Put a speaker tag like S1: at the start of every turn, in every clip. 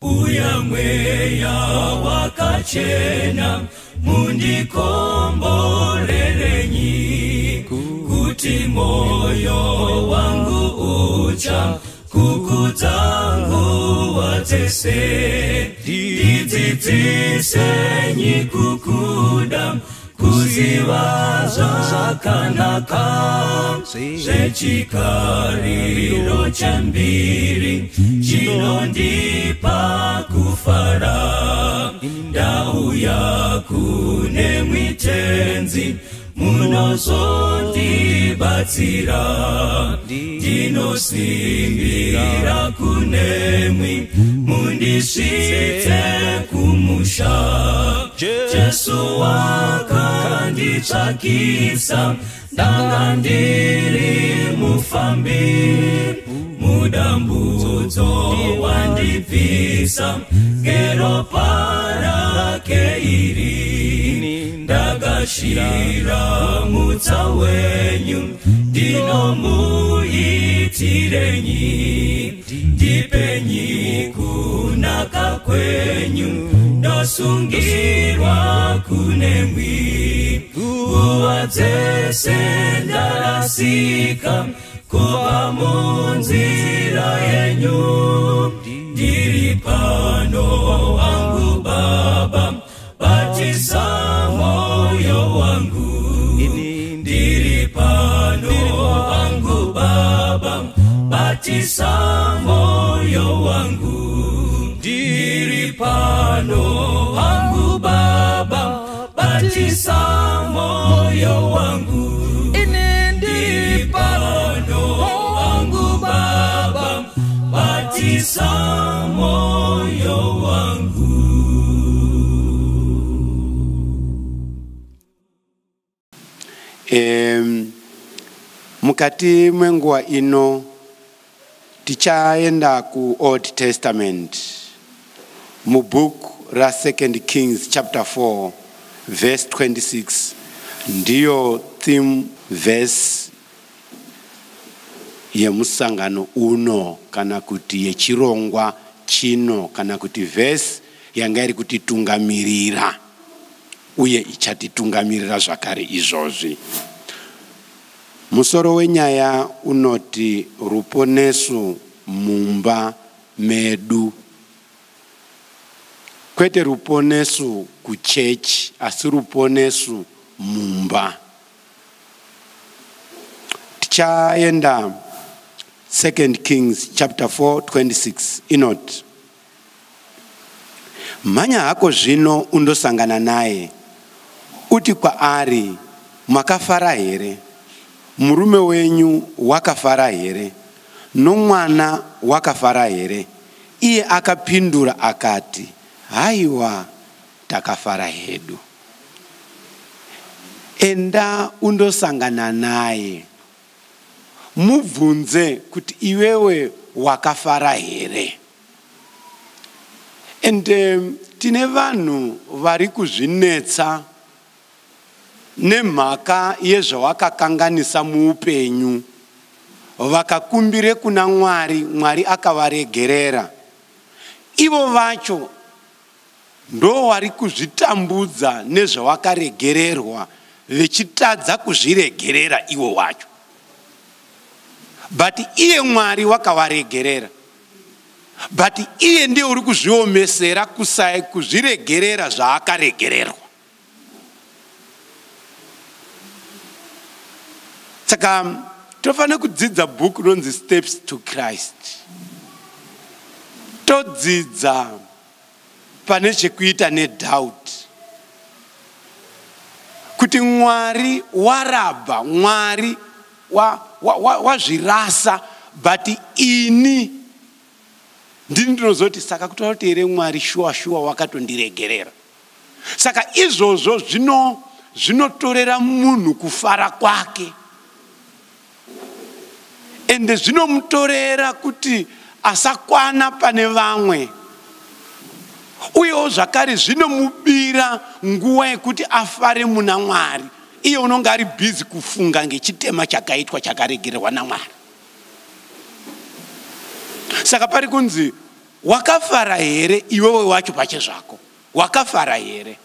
S1: Uya mweya wakachena mundikomborerenyi kuti moyo wangu ucha kukudza nguva dzese ndidzidzisenyi kukuda kuziva zvakanaka zvechikariro chembiri chinondipa kufara ndauya kune mwitenzi munozondibatsira ndinosimbira kunemwi mundisvitse kumusha Jesu wakanditsvakisa ndanga ndiri mufambi mudambudzo wandibvisa ngeropa rake iri ndagashira mutsa wenyu ndinomuitirenyi ndipenyi kunaka kwenyu ndosungirwa kunemwi nguva dzese ndarasika kubva munzira yenyu ndiri pano wangu baba batisa moyo wangu ndiri pano wangu baba batisa moyo wangu ndiri pano wangu baba batisa moyo wangu ndiri pano wangu baba batisa moyo wangu.
S2: Mukati mwenguva ino tichaenda ku Old Testament mubook ra 2 Kings chapter 4 verse 26 ndiyo theme verse yemusangano uno kana kuti yechirongwa chino kana kuti verse yanga iri kutitungamirira uye ichatitungamirira zvakare izvozvi. Musoro wenyaya unoti ruponeso mumba medu. Kwete ruponeso kuchechi, asi ruponeso mumba. Tichaenda 2 Kings chapter 4 26 inoti, mhanya hako zvino undosangana naye, uti kwaari, makafara here? Murume wenyu wakafara here? Nomwana wakafara here? Iye akapindura akati, haiwa, takafara hedu. Enda undosangana naye, mubvunze kuti iwewe wakafara here. And tine vanhu vari kuzvinetsa nemhaka yezvawakakanganisa muupenyu, vakakumbire kuna Mwari, Mwari akavaregerera. Ivo vacho ndo vari kuzvitambudza nezvawakaregererwa, vechitadza kuzviregerera ivo wacho. But iye Mwari wakavaregerera. But iye ndiye uri kuzviomesera kuzviregerera zvaakaregererwa. Saka tofanira kudzidza bhuku rinonzi Steps to Christ. Todzidza pane chekuita nedoubt. Kuti Mwari warabha, Mwari wazvirasa, but ini ndini ndinozoti saka kutaura kuti here Mwari shuwa shuwa wakatondiregerera. Saka izvozvo zvinotorera munhu kufara kwake. Ende zvinomutorera kuti asakwana pane vamwe. Uyewo zvakare zvinomubira nguva yekuti afare muna Mwari. Iye unonge ari busy kufunga ngechitema chakaitwa chakaregererwa naMwari. Saka pari kunzi Wakafara here iwewe wacho pachezvako? Wakafara here?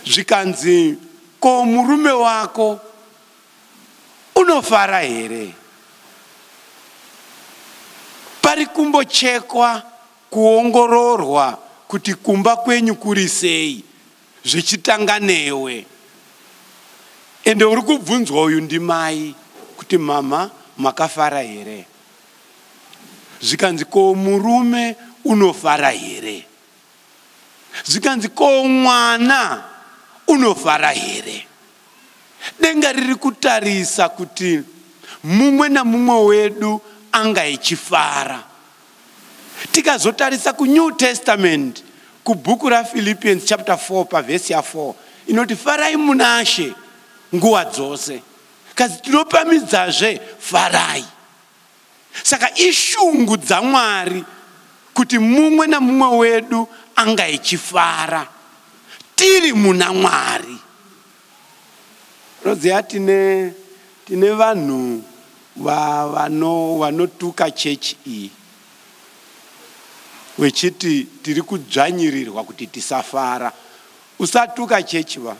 S2: Zvikanzi, ko murume wako unofara here? Pari kumbochekwa kuongororwa kuti kumba kwenyu kuri sei, zvichitanga newe. Ende uri kubvunzwa uyu ndimai kuti mama makafara here? Zvikanzi, ko murume unofara here? Zvikanzi, ko mwana unofara here? Denga riri kutarisa kuti mumwe namumwe wedu anga ichifara. Tikazotarisa kuNew Testament, kubhuku raPhilippians chapter 4 pavhesi ya4, inoti farai munashe nguva dzose, kasi tinopamidzazve farai. Saka ishungu dzaMwari kuti mumwe namumwe wedu anga ichifara tiri muna Mwari. Roziya, tine vanhu vanotuka chechi iyi vechiti tiri kudzvanyirirwa kuti tisafara. Usatuka chechi va.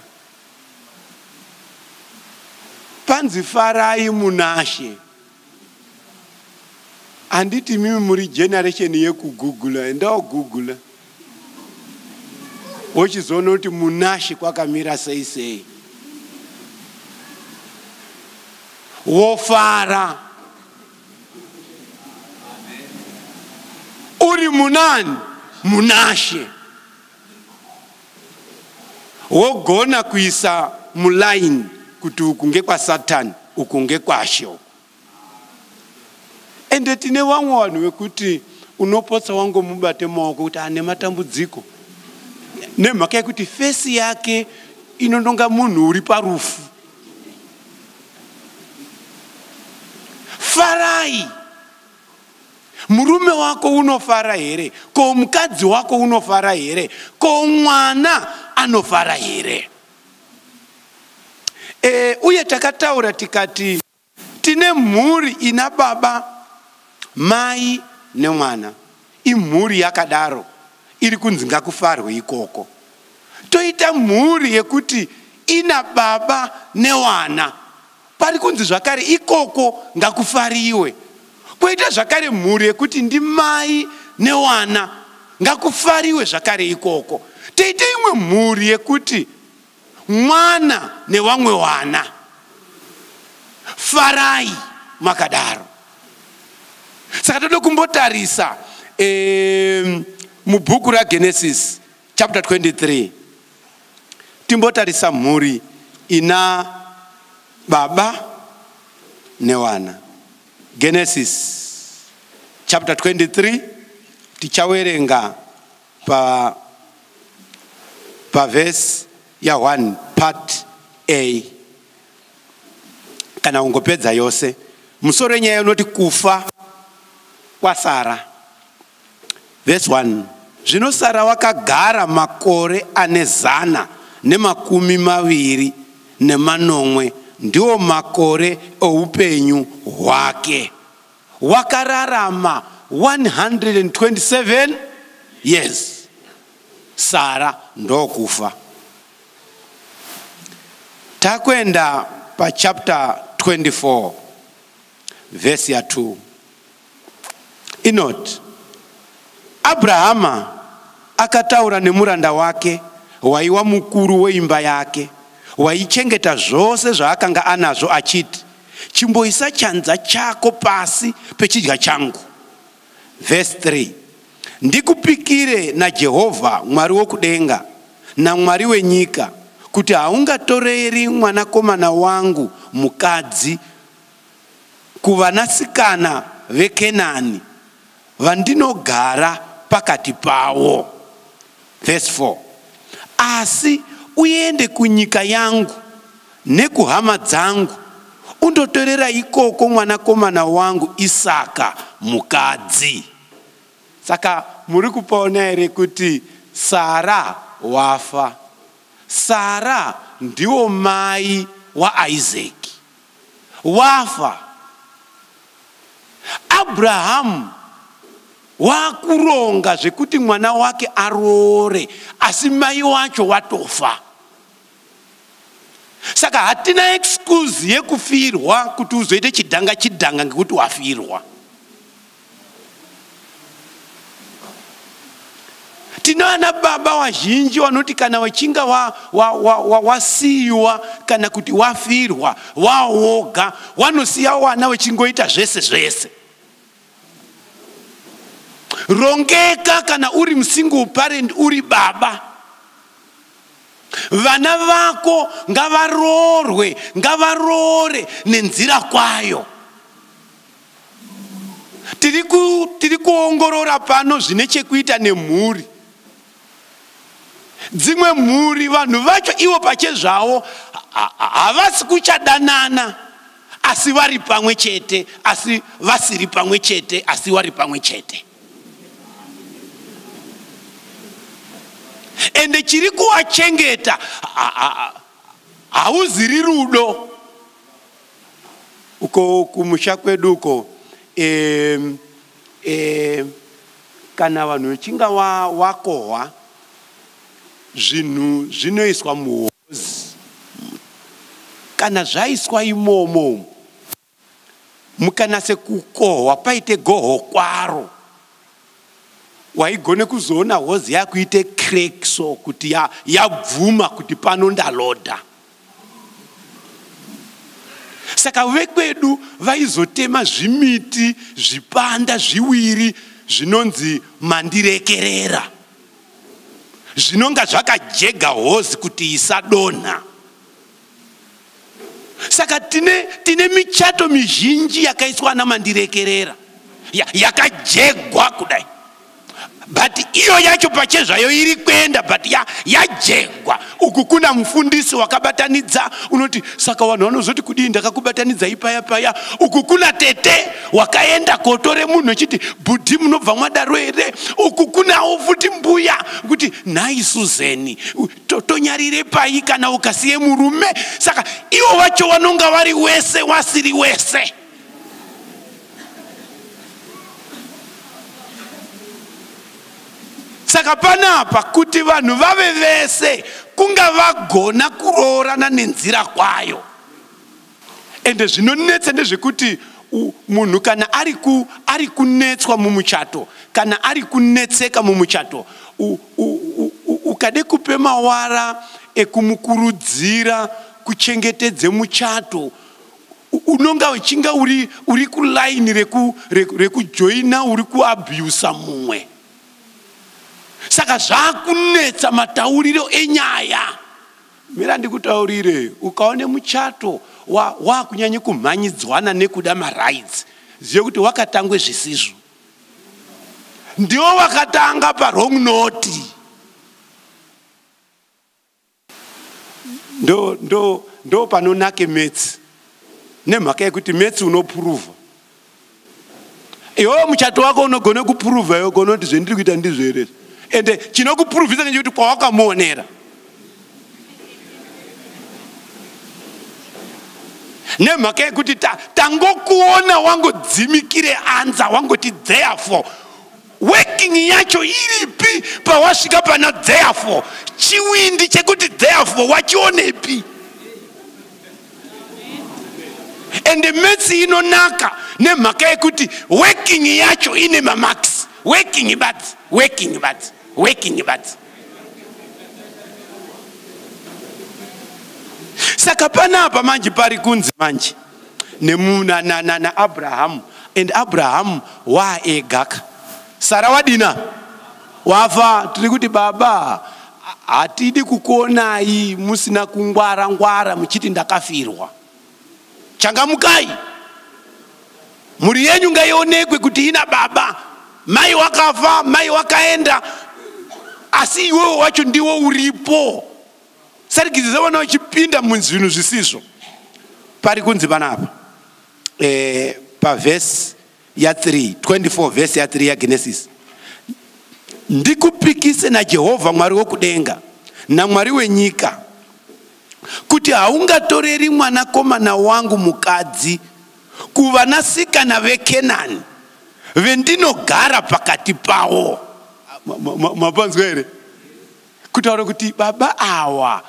S2: Panzi farai munashe. Handiti mimi muri generation yekugugula, endawo gugula wochizoona kuti munashe kwakamira sei sei, wofara uri munani munashe, wogona kuisa mulaini kuti uku ngekwasatani, uku ngekwashe. Ende tine vamwe vanhu vekuti unopotsa wangomubate maoko kuti ane matambudziko, nemhaka yekuti fesi yake inononga munhu uri parufu. Farai. Murume wako unofara here? Ko mukadzi wako unofara here? Ko mwana anofara here? Uye takataura tikati tine mhuri ina baba, mai nemwana. Imhuri yakadaro iri kunzi ngakufarwe ikoko. Toita mhuri yekuti ina baba newana, pari kunzi zvakare ikoko ngakufariwe. Koita zvakare mhuri yekuti ndimai newana, ngakufariwe zvakare ikoko. Toita imwe mhuri yekuti mwana nevamwe wana, farai makadaro. Saka toda kumbotarisa mubhuku raGenesis chapter 23, timbotarisa mhuri ina baba newana. Genesis chapter 23, tichawerenga pa verse ya 1 part A, kana ungopedza yose. Musoro wenyaya unoti kufa kwaSara. Verse 1. Zvino Sara wakagara makore ane 127, ndiwo makore oupenyu hwake. Wakararama 127 years. Sara ndokufa. Takwenda pa chapter 24 verse ya 2, inoti Abrahama akataura nemuranda wake waiwa mukuru weimba yake, waichengeta zvose zvaakanga anazvo, achiti, chimboisa chanza chako pasi pechidya changu. Verse 3, ndikupikire naJehovha Mwari wokudenga naMwari wenyika kuti haungatoreri mwanakomana wangu mukadzi kuvanasikana veKenani vandinogara pakati pavo. Verse 4, asi uende kunyika yangu nekuhama dzangu undotorera ikoko mwanakomana wangu Isaka mukadzi. Saka muri kupaona here kuti Sara wafa? Sara ndiwo mai waIsaki, wafa. Abrahamu Wakuronga zvekuti mwana wake aroore, asi mai wacho watofa. Saka hatina excuse yekufirwa kuti uzoite chidhanga chidhanga ngekuti wafirwa. Tine ana baba wazhinji vanoti kana wachinga wasiyiwa kana kuti wafirwa wawoga, wanosiya wana wechingoita zvese zvese. Rongeka kana uri musingle parent, uri baba, vana vako ngavaroorwe, ngavaroore nenzira kwayo. Tiri kuongorora pano zvine chekuita nemhuri. Dzimwe mhuri vanhu vacho ivo pachezvavo havasi kuchadanana, asi vari pamwe chete, asi vasiri pamwe chete, asi vari pamwe chete. Ende chiri kuvachengeta hauziri rudo. Uko kumusha kwedu uko, kana vanhu vechinga wakohwa zvinhu zvinoiswa muhozi. Kana zvaiswa imomo, mukanase kukohwa paite goho kwaro, waigone kuzoona hozi yakuite crack, so kuti yabvuma kuti pano ndaloda. Saka vekwedu vaizotema zvimiti zvipanda zviwiri zvinonzi mandirekerera, zvinonga zvakajega hozi kuti isadonha. Saka tine michato mizhinji yakaiswa namandirekerera, yakajegwa kudai, but iyo yacho pachezvayo iri kuenda, but yajegwa. Uku kuna mufundisi wakabatanidza, unoti saka vanhu vanozoti kudii, ndakakubatanidza ipaya paya. Uku kuna tete wakaenda kotore munhu echiti bhudhi munobva mwadaro here. Uku kunawo futi mbuya kuti nhai Suzeni, tonyarire pai kana ukasiye murume. Saka ivo vacho vanonga vari wese wasiri wese. Saka panapa kuti vanhu vave vese kunga vagona kuroorana nenzira kwayo. Ende zvinonetsa ndezvekuti munhu kana ari kunetswa mumuchato, kana ari kunetseka mumuchato, ukade kupe mawara ekumukurudzira kuchengetedze muchato, unonga uchinga uri kulaini rekujoina, uri kuabusa mumwe. Saka zvakunetsa matauriro enyaya. Mira ndikutaurire, ukaone muchato wakunyanya kumhanyidzwana nekuda marights, ziye kuti wakatangwe zvisizvo. Ndiwo wakatanga pa wrong note. Ndo panonake maths. Nemhaka yekuti maths unoprova. Iwewe muchato wako unogona kuprova, iwe ugona kuti zvendiri kuita ndizvo here. Ende chinokuprovisa ngechekuti kwawakamuonera. Nemhaka yekuti tangokuona wangodzimikire anza, wangoti therefore. Working yacho iripi pawasvika pana therefore? Chiwindi chekuti therefore wachionepi? Ende maths inonaka nemhaka yekuti working yacho ine mamarks. Working badzi, working badzi, working badzi. Saka panapa manje pari kunzi manje naAbrahamu, and Abrahamu waegaka. Sara wadina wafa. Tiri kuti baba hatidi kukuonai musina kungwara ngwara muchiti ndakafirwa. Changamukai, mhuri yenyu ngaionekwe kuti ina baba. Mai wakafa, mai wakaenda, asi iwewe wacho ndiwo uripo. Sarikidza vana vachipinda muzvinhu zvisizvo. Pari kunzi panapa pavhesi ya 3, 24 vhesi ya 3 ya Genesis. Ndikupikise naJehovha Mwari wokudenga naMwari wenyika, kuti haungatoreri mwanakomana wangu mukadzi kuvanasikana veKenani, Vendinogara pakati pavo. Mapanzwa here? Kutaura kuti baba awa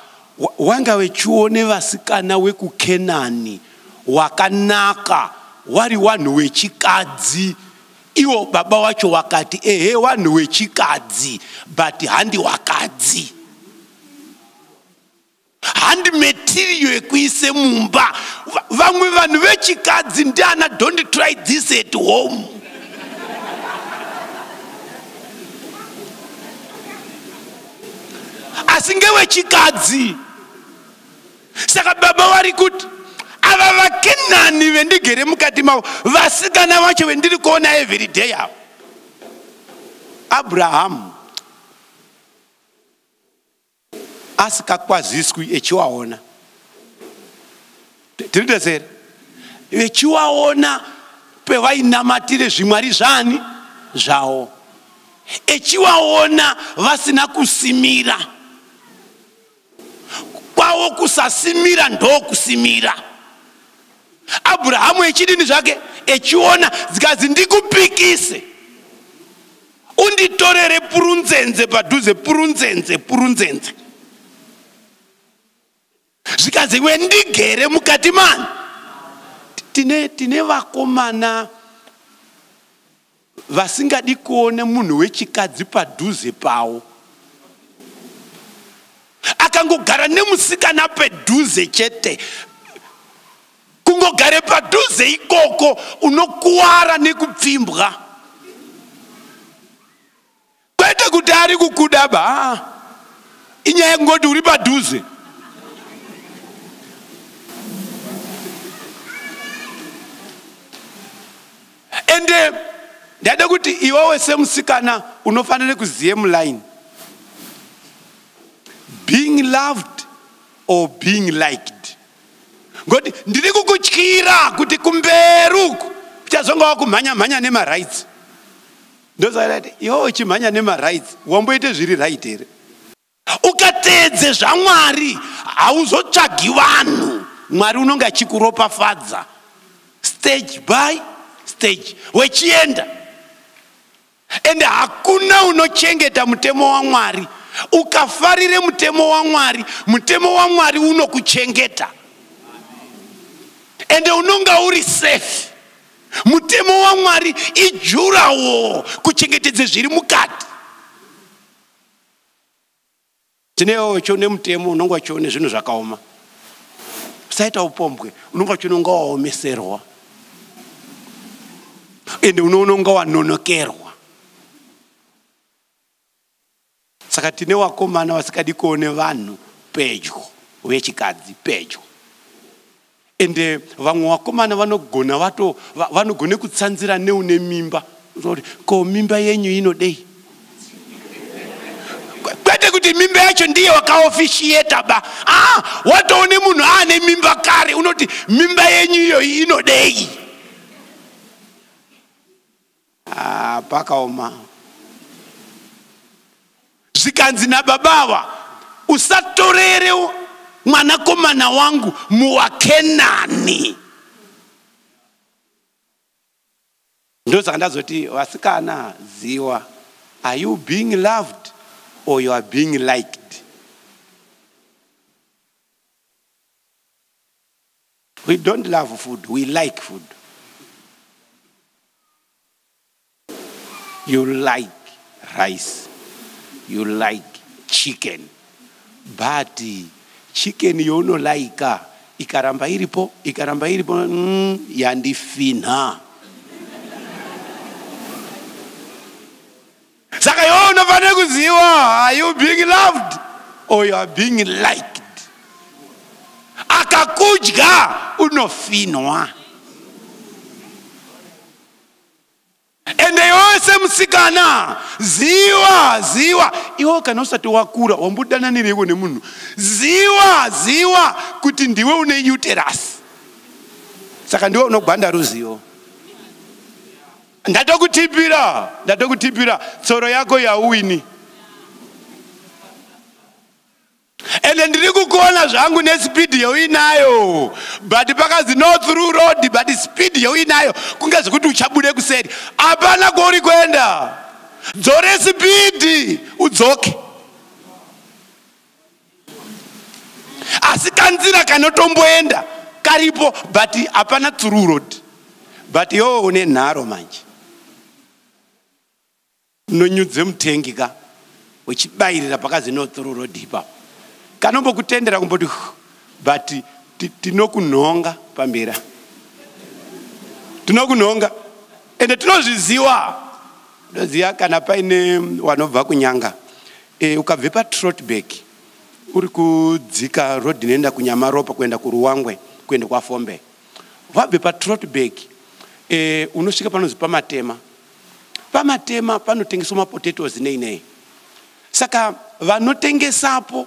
S2: wanga vechione vasikana wekuKenani wakanaka wari wanhu wechikadzi. Iwo baba wacho wakati ehe wanhu wechikadzi but handi wakadzi. Handi material yekuise mumba. Vamwe vanhu vechikadzi ndiana don't try this at home. Asi ngewechikadzi. Saka baba vari kuti ava vaKenani vendigere mukati mavo vasikana vacho vendiri kuona every day ava. Abrahamu asikakwaziswi echiwaona. Tiri tese here? Echiwaona pevainamatire zvimwari zvani zvavo. Echiwaona vasina kusimira. Kwavo kusasimira ndokusimira. Abrahamu echidini zvake echiona zikazi ndikupikise. Unditorere purunzenze padhuze purunzenze purunzenze. Zvikazi wendigere mukati mani. Tine vakomana vasingadi kuone munhu wechikadzi padhuze pawo. Akangogara nemusikana pedhuze chete. Kungogare padhuze ikoko unokuwara nekupfimbwa. Kwete kuti ari kukuda ba. Inyaya yekungoti uri padhuze. Ende ndada kuti iwewe semusikana unofanira kuziye muline. Being loved or being liked. Ngoti ndiri kukutyira kuti kumberi uku uchazonga wakumhanya mhanya nemarights. Ndozvaiti iwewe uchimhanya nemarights wamboite zviri right here? Ukateedze zvaMwari hauzotsvagi vanhu. Mwari unonge achikuropafadza stage by stage wechienda. Ende hakuna unochengeta mutemo waMwari. Ukafarire mutemo waMwari, mutemo waMwari unokuchengeta. Ende unonga uri safe. Mutemo waMwari ijurawo kuchengetedze zviri mukati. Tinewo chione mutemo unonga uchione zvinhu zvakaoma. Usaita upombwe, unonga uchinonga waomeserwa. Ende unonga wanonokerwa. Saka tine vakomana vasikadi kuone vanhu pedyo, vechikadzi pedyo. Ende vamwe vakomana vanogona vanogone kutsanzira neune mimba. Ko mimba yenyu inodei? Kwete kuti mimba yacho ndiye wakaofishieta ba. Ah, watoone munhu aane mimba kare unoti mimba yenyu iyoyi inodei? Ah, pakaoma. Zvikanzi nababa usatorere mwanakomana wangu muwaKenani. Ndosaka ndazoti vasikana ziwa, are you being loved or you are being liked? We don't love food, we like food. You like rice, you like chicken, but chicken younolaika ikaramba iripo yandifinha. Saka iwe unofanira kuziva, are you being loved or you are being liked? Akakudya unofinhwa. Ende iwewe semusikana ziwa ziwa, iwe kana usati wakura wambodananireiko nemunhu, ziwa ziwa kuti ndiwe une uterus. Saka ndiwe unogwanda ruzivo. Ndatokutipira tsoro yako yauini. Ende ndiri kukuona zvangu nespeed yauinayo, but pakanzi no through road, but speed yauinayo kunge zvekuti uchabude kuseri. Hapana kwauri kuenda. Dzore speed udzoke. Asi kanzira kanotomboenda karipo, but hapana through road. But iwewe une nharo manje. Unonyudze mutengi ka uchibayirira pakazi no through road ipapo. Kanombokutendera kumboti, but tinokunhonga pamberi. Tinokunhonga. Ende tinozviziwa. Ndoziya kana paine wanobva kunyanga. Ukabve paTrotback uri kudzika road inoenda kuNyamaropa kuenda kuRuwangwe kuenda kwaFombe. Wabve paTrotback unosvika panonzi paMatema. Pamatema panotengeswa mapotatoes nei nei. Saka vanotengesapo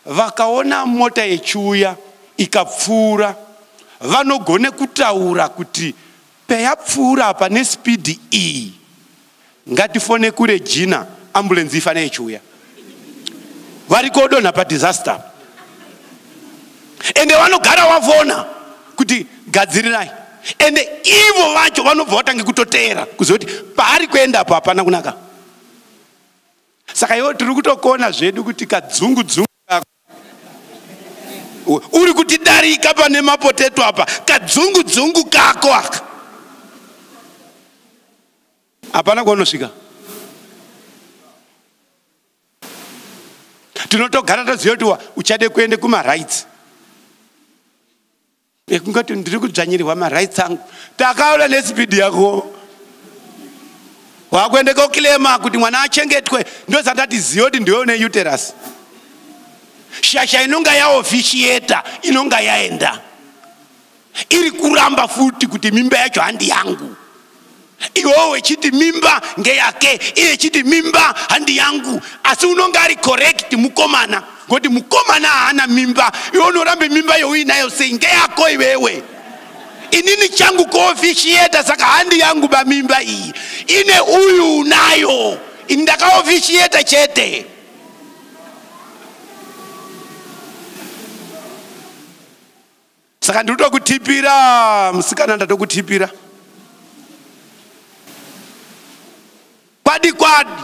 S2: vakaona mota yechiuya ikapfuura, vanogone kutaura kuti peyapfuura apa nespeed iyi ngatifone kuRegina, ambulance ifane ichiuya. Vari kodonha padisaster. Ende vanogara wavona kuti gadzirirai. Ende ivo vacho vanobva vatange kutoteera kuziva kuti paari kuenda apo hapana kunaka. Saka iwo tiri kutokona zvedu kuti kadzungu-dzungu kako uri kutidarika pane mapoteto apa, kadzungu-dzungu kako aka hapana kwaunosvika. Tinotogara toziva kuti uchade kuende kumarights. Ekungoti ndiri kudzvanyirirwa marights angu. Takaona nespeed yako. Wakuende koklema kuti mwana achengetwe, ndozandati ziva kuti ndiwe une uterus. Shasha inonga yaofficiata, inonga yaenda. Iri kuramba futi kuti mimba yacho handi yangu. Iwewe wechiti mimba ngeyake, iye echiti mimba handi yangu. Asi unonga ari correct mukomana. Ngoti mukomana haana mimba, iwe unorambe mimba youinayo sei? Ngeyako iwewe. Inini changu kuofficiata, saka handi yangu ba mimba iyi. Ine uyu unayo. Ini ndakaofficiata chete. Saka ndinotokutipira musikana, ndatokutipira. Kwadi kwadi.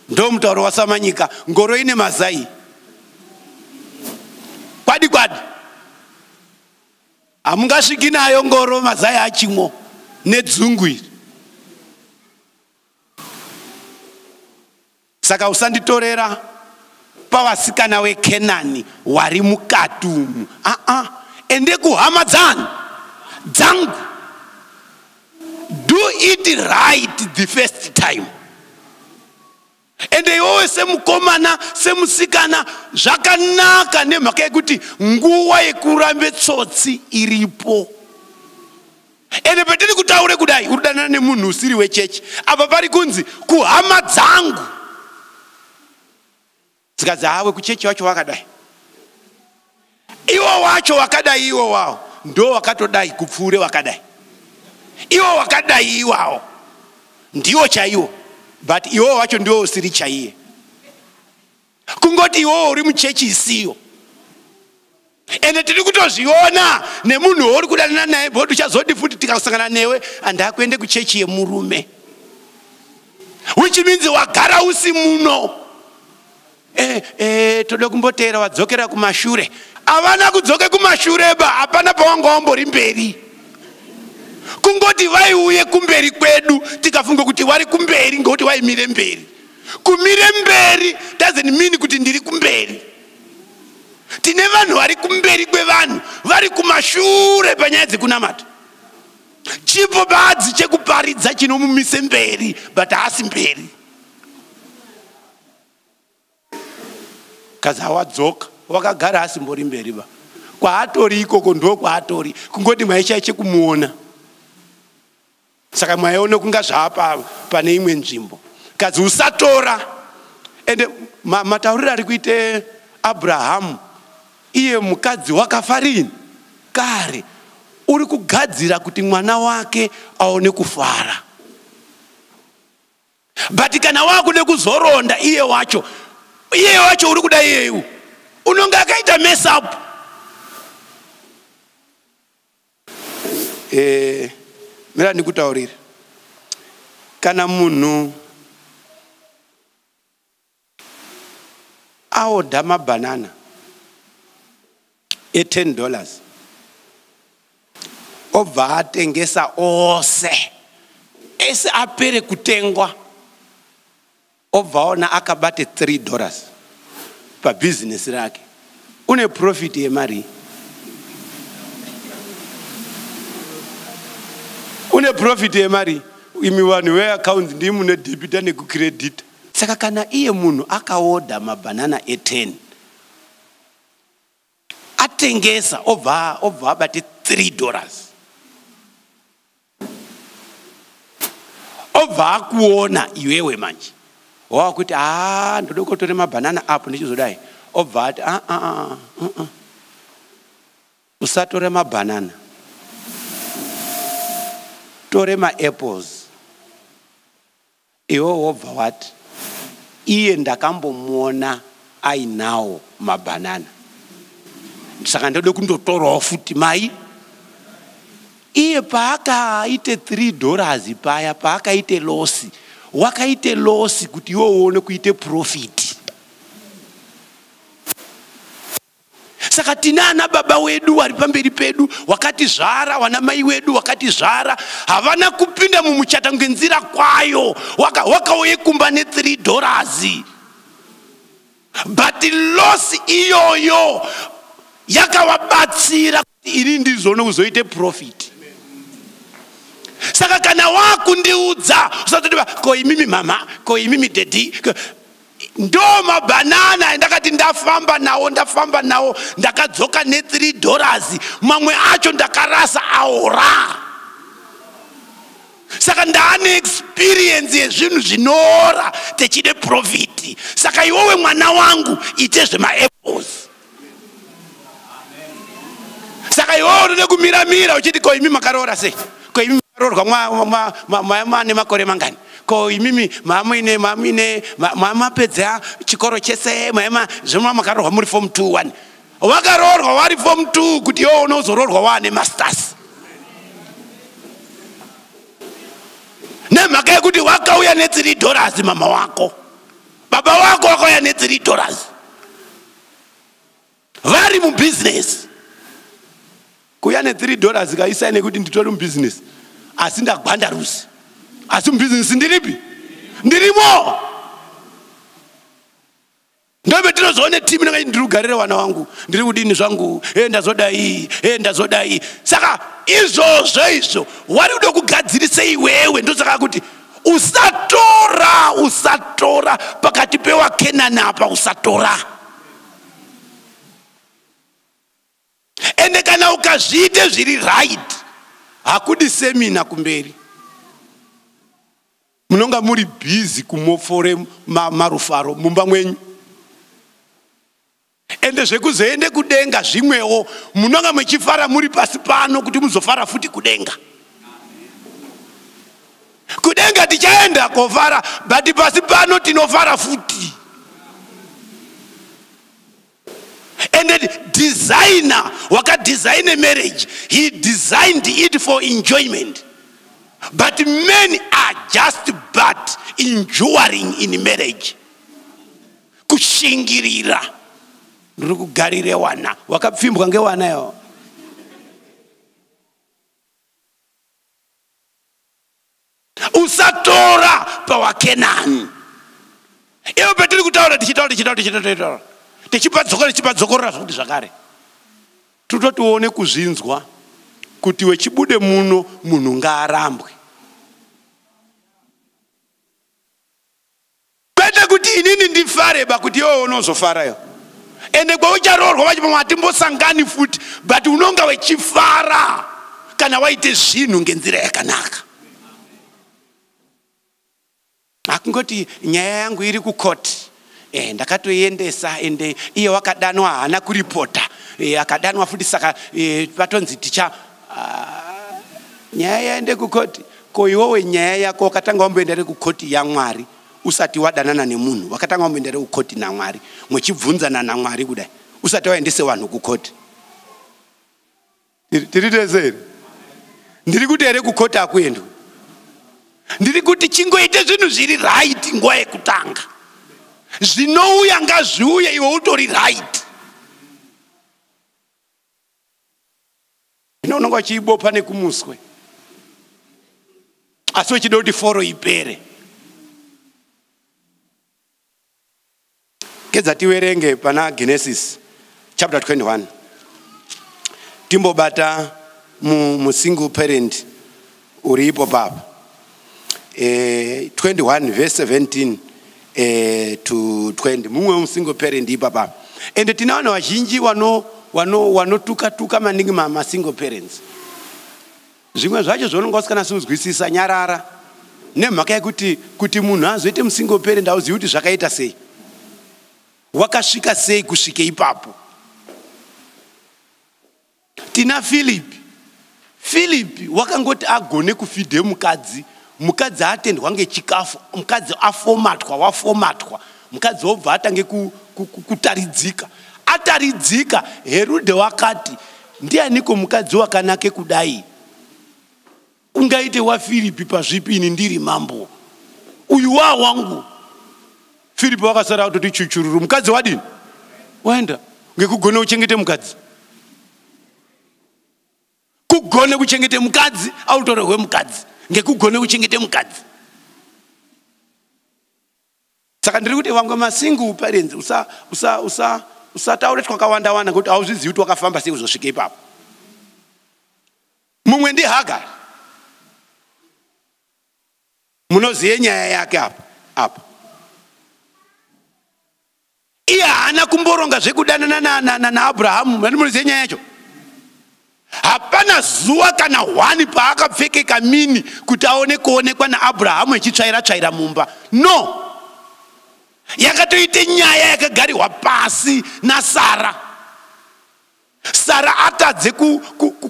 S2: Ndo mutauro waSamanyika, ngoro ine mazai. Kwadi kwadi. Hamungasviki nayo ngoro, mazai achimwo nedzungu iri. Saka usanditorera pavasikana weKenani wari mukati umu. Ende kuhama dzangu. Do it right the first time. Ende iwewe semukomana semusikana zvakanaka nemhaka yekuti nguva yekurambe tsotsi iripo. Ende petiri kutaure kudai uri kudanana nemunhu usiri wechechi, apa pari kunzi kuhama dzangu. Dzikadzi hawe kuchechi wacho wakadai, iwo wacho wakadai, iwo wawo ndo wakatodai kupfuure wakadai, iwo wakadai iwawo ndiwo chaiwo, but iwo wacho ndiwo usiri chaiye. Kungoti iwowo uri muchechi isiyo. Ende tiri kutozviona nemunhu wauri kudanana naye, bodi uchazodi futi tikasangana newe handakuende kuchechi yemurume, which means wagara usi muno. Toda kumboteera wadzokera kumashure. Havana kudzoke kumashure ba, hapana pawanga wambori mberi. Kungoti vaiuye kumberi kwedu tikafunga kuti vari kumberi ngekuti vaimire mberi. Kumire mberi doesn't mean kuti ndiri kumberi. Tine vanhu vari kumberi kwevanhu vari kumashure panyaya dzekunamata. Chipo badzi chekuparidza chinomumise mberi, but haasi mberi. Kazi awadzoka wakagara asimbori mberi ba. Kwaatori ikoko ndo kwaatori, kungoti mwaichai chekumuona. Saka mwaiona kunga zvaapa pane imwe nzvimbo. Kazi usatora. Ende matauriro ari kuite Abrahamu, iye mukadzi wakafa rini? Kare. Uri kugadzira kuti mwana wake aone kufara. But kana wakude kuzoronda iye wacho, iye wacho uri kuda iyeyu, Unonge akaita mess up. Mira ndikutaurire. Kana munhu aodha mabhanana e10 dollars obva atengesa ose ese apere kutengwa, obva aona akabate 3 dollars pabhizinesi rake, une profit yemari? Une profit yemari? Imi vanhu veaccounts ndimi mune debita nekucredita. Saka kana iye munhu akaodha mabhanana e10 atengesa, obva abate 3 dollars, obva akuona iwewe manje wakuti a ndoda kutore mabhanana apo ndichizodai, obva ati a usatore mabhanana, tore maapples. Iwe wobva wati iye ndakambomuona ainawo mabhanana, saka ndode kundotorawo futi mai. Iye paakaite 3 dollars paya, paakaite losi, wakaite losi kuti iwe uone kuite profit. Saka tina ana baba wedu wari pamberi pedu wakatizvara, wana mai wedu wakatizvara, havana kupinda mumuchata ngenzira kwayo, wakauye kumba ne 3 dollars, but loss iyoyo yakawabatsira kuti ini ndizoone kuzoite profit. Saka kana wakundiudza usatoti ko imimi mama, ko imimi daddy, ndo mabhanana ndakati ndafamba nawo, ndakadzoka ne 3 dollars, mamwe acho ndakarasa aora. Saka ndaane experience yezvinhu zvinoora techide profit. Saka iwewe mwana wangu ite zvemaapples. Saka iwewe unode kumiramira uchiti ko imi makaroora sei, ko imi makaroorwa mane makore mangani, ko imimi mamuine mamapedza chikoro chese, zvema makaroorwa muri form 2 1, wakaroorwa wari form 2 kuti iwe unozoroorwa wane masters, nemhaka yekuti wakauya ne 3 dollars mama wako, baba wako wakauya ne 3 dollars, vari mubusiness. Kuya ne 3 dollars kaisai nekuti nditori mubusiness, asi ndagwanda rusi, asi mubusiness ndiripi? Ndirimo. Ndobe tinozoone timu inenge ndiri kugarira wana wangu, ndiri kudini zvangu, ndazodai, ndazodai. Saka izvozvo izvo wari kuda kugadzirise iwewe. Ndosaka kuti usatora pakati pewaKenani apa, usatora. Ende kana ukazviite zviri right, hakudi semina kumberi. Munonga muri busy kumofore marufaro mumba mwenyu. Ende zvekuzoende kudenga zvimwewo, munonga muchifara muri pasi pano kuti muzofara futi kudenga. Kudenga tichaenda kofara, but pasi pano tinofara futi. And the designer wakadesign a marriage, he designed it for enjoyment. But men are just but enduring in marriage. Kushingirira. Ndiri kugarire wana. Wakapfimbwa ngewana yo. Usatora pawaKenani. Iwe petiri kutaura tichitaura. Tichipadzokorora zvokuti zvakare. Tutotione kuzvinzwa kuti wechibude muno munhu ngaarambwe. Kwete kuti inini ndifare ba kuti iwe unozofarayo. Ende kwaucharoorwa vachipamwe hatimbosangani futi, but unonga wechifara kana waite zvinhu ngenzira yakanaka. Akungoti nyaya yangu iri kukoti, ndakatoiendesa, ende iye wakadanwa haana kuripota, akadanwa futi, saka vatonzi ticha nyaya yaende kukoti. Ko iwewe nyaya yako wakatanga wamboenda kukoti yaMwari usati wadanana nemunhu, wakatanga wamboenda kukoti naMwari, muchibvunzana naMwari kudai, Usati waendese vanhu kukoti. Tiri tese here? Ndiri kuti here kukoti hakuendwi? Ndiri kuti chingoite zvinhu zviri right nguva yekutanga. Zvinouya ngazviuye iwe utori right. Zvino unonga uchiibopa nekumuswe. Asi uchida kuti foro ipere. Kedza tiwerenge pana Genesis chapter 21. Timbobata mu single parent uri ipo papa. 21 verse 17 to 20. Mumwe mu single parent ipapa. Ende tina vanhu vazhinji wanotuka tuka maningi ma single parents. Zvimwe zvacho zvaunonga usikanasi kuzwisisa nyarara. Nemhaka yekuti kuti munhu azoite mu single parent hauzivi kuti zvakaita sei. Wakasvika sei kusvike ipapo. Tina Philip. Philip wakangoti agone kufidhe mukadzi. Mukadzi atendwa ngechikafu, mukadzi afomatwa, wafomatwa. Mukadzi wobva atange kutaridzika. Ataridzika, Herode wakati, ndianiko mukadzi wakanake kudai? Ungaite waFilipi pazvipi ini ndiri mambo. Uyu wa wangu. Filipi wakasara kutoti chuchururu. Mukadzi wadini? Waenda. Ngekugone uchengete mukadzi. Kugone kuchengete mukadzi, autorehwe mukadzi. Ngekugone kuchengete mukadzi. Saka ndiri kuti vamwe masingle parents usataure twakawanda wanda ngekuti hauzvizivi kuti wakafamba sei kuzosvika ipapo. Mumwe ndi Hagar. Munoziye nyaya yake apa apa. Iye haana kumboronga zvekudanana naAbrahamu. Munoziye nyaya yacho? Hapana zuva kana hwani paakapfekeka mini kuti aone kuonekwa naAbrahamu echitsvaira tsvaira mumba. No. Yakatoite nyaya yakagarirwa pasi naSara. Sara atadze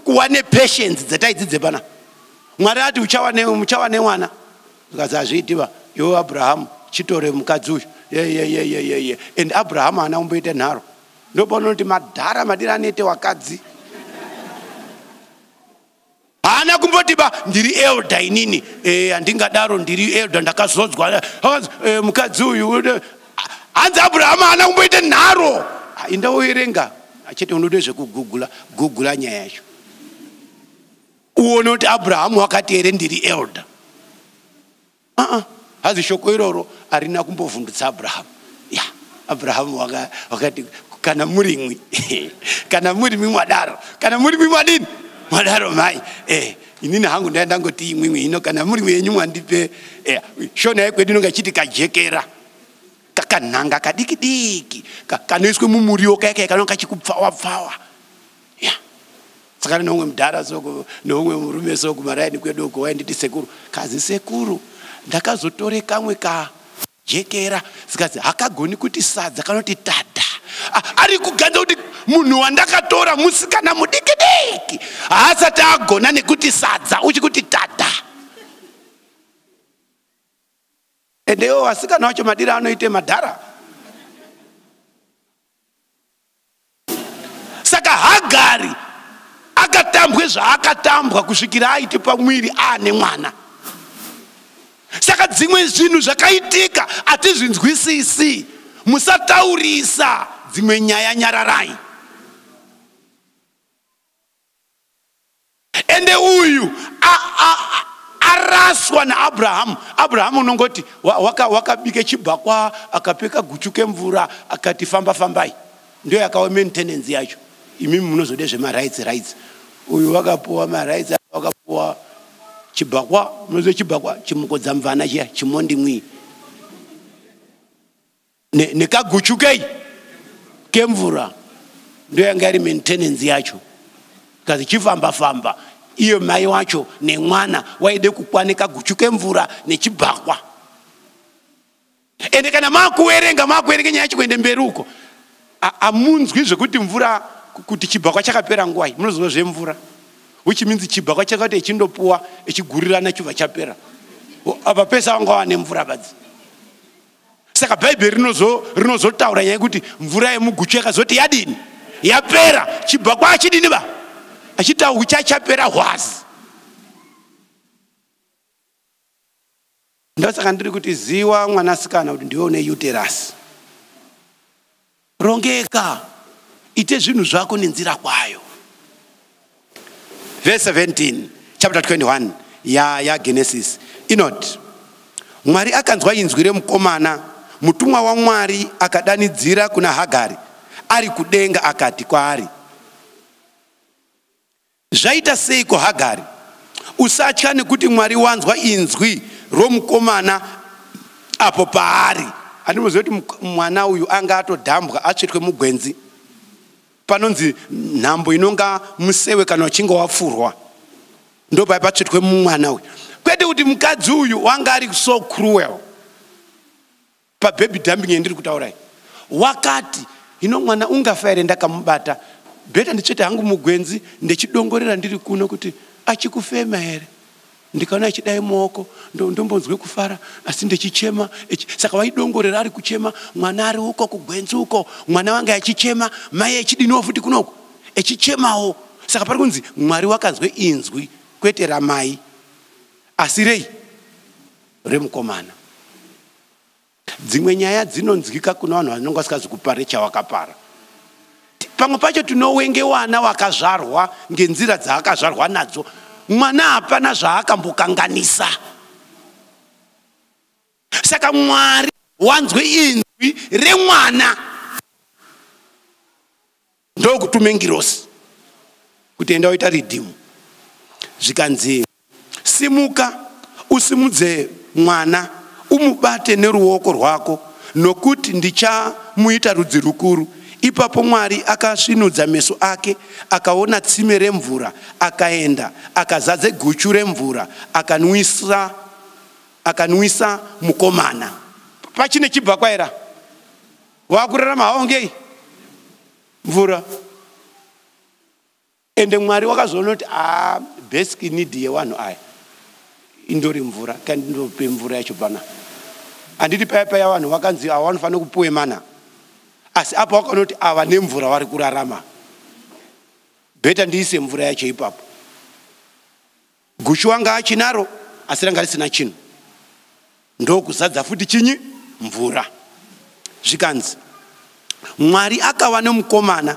S2: kuwa nepatience dzataidzidze pana. Mwari ati uchawa nemwana. Zvikanzi hazviitiba. Iwe Abrahamu chitore mukadzi uyu. Ye. And Abrahamu haana kumboita nharo. Ndopaunoti madhara madira anoite wakadzi. Haana kumboti ba ndiri elder inini. Handingadaro ndiri elder ndakazodzwa. Mukadzi uyu. Hanzi Abrahamu haana kumboita nharo. Indaoerenga. Chete unode zvekugugula, gugula nyaya yacho. Uone kuti Abrahamu wakati here ndiri elder. Hazi shoko iroro harina kumbovhundutsa Abrahamu. Ya, Abrahamu wakati kana murimwi. Kana murimwi mwadaro. Kana murimwi mwadini? Mwadaro mai. Inini hangu ndaenda ngoti imwimwi hino kana murimwi yenyu mwandipe. Shona yekwedu inonga ichiti kajekera. Kakanhanga kadiki diki. Kanoiswe mumuriwo kaya kanonga kachikupfawa pfawa. Ya. Saka neumwe mudhara soko neumwe murume soko maraini kwedu uko wainditi sekuru. Kazi sekuru ndakazotore kamwe kajekera zikazi hakagoni kuti sadza kanoti tada. Ari kuganza kuti munhu wandakatora musikana mudiki diki haasati agona nekuti sadza uchikuti tada. Ende iwo vasikana vacho madira anoite madhara. Saka Hagari akatambwe zvaakatambwa kusvikira aite pamwiri aane mwana. Saka dzimwe zvinhu zvakaitika hatizvinzwisisi. Musataurisa dzimwe nyaya, nyararai. Ende uyu araswa naAbrahamu. Abrahamu unongoti wakabike chibhakwa akapfeka guchu kemvura akati famba fambai. Ndiyo yakawa maintenance yacho. Imimi munozode zvema rights. Uyu wakapuwa ma rights, wakapuwa chibhakwa, munoziva chibhakwa chimukodza mvana chiya chimondi mwi. Nekaguchu kei kemvura ndiyo yanga iri maintenance yacho. Kazi chifamba famba iyo mai wacho nemwana waide kukwane kaguchu kemvura nechibhakwa. Ende kana makuerenga nyaya yacho kuende mberi uko amunzwi zvekuti mvura kuti chibhakwa chakapera nguwai. Munoziva zvemvura, which means chibhakwa chakati ichindopuwa ichigurirana chibva chapera. Apa pese vanga wane mvura badzi. Saka Bhaibheri rinozotaura nyaya yekuti mvura yemuguchu yakazoti yadini? Yapera. Chibhakwa achidini ba? Achitaura chachapera hwazi. Ndosaka ndiri kuti ziwa mwanasikana kuti ndiwe une uterus. Rongeka, ite zvinhu zvako nenzira kwayo. Verse 17, chapter 21 yaGenesis inoti, Mwari akanzwa inzwi remukomana, mutumwa waMwari akadanidzira kuna Hagari ari kudenga akati kwaari, Zvaita seiko Hagari? Usatya, nekuti Mwari wanzwa inzwi romukomana apo paari. Handinoziva kuti mwana uyu anga atodhambwa atsvetwe mugwenzi. Panonzi nhambo inonga musewe kana uchinge wapfurwa, ndopai patsvetwe mwana uyu. Kwete kuti mukadzi uyu wanga ari so cruel pababy dumping yandiri kutaurai. Wakati hino mwana ungafa here ndakamubata, beta nditsvete hangu mugwenzi ndechidongorera ndiri kuno kuti achikufema here. Ndikaona achidai muoko ndombonzwe kufara, asi ndechichema. Saka waidongorera ari kuchema, mwana ari uko kugwenzi uko, mwana wange achichema, mai echidiniwo futi kunoko echichemawo. Saka pari kunzi Mwari wakanzwe inzwi kwete ramai, asi rei remukomana. Dzimwe nyaya dzinonzwika kuna vanhu vanonga vasikazi kupare chawakapara. Pamwe pacho tinowenge wana wakazvarwa ngenzira dzaakazvarwa nadzo. Mwana hapana zvaakambokanganisa. Saka Mwari wanzwe inzwi remwana, ndokutume ngirosi kuti enda uita ridhimu. Zvikanzi, simuka usimudze mwana umubate neruoko rwako, nokuti ndichamuita rudzi rukuru. Ipapo Mwari akasvinudza meso ake, akaona tsime remvura, akaenda akazadze guchu remvura, akanwisa mukomana. Pachine chibva kwaira wakurarama haongei mvura. Ende Mwari wakazoona kuti basic need yevanhu aya indori mvura, kandindope mvura yacho pana. Handiti paya paya vanhu vakanzi ava vanofanira kupuwe mana, asi apa wakaona kuti ava nemvura vari kurarama, beta ndiise mvura yacho ipapo. Guchu wanga achinaro asi ranga risina chinhu, ndokuzadza futi chinyi mvura. Zvikanzi Mwari akava nemukomana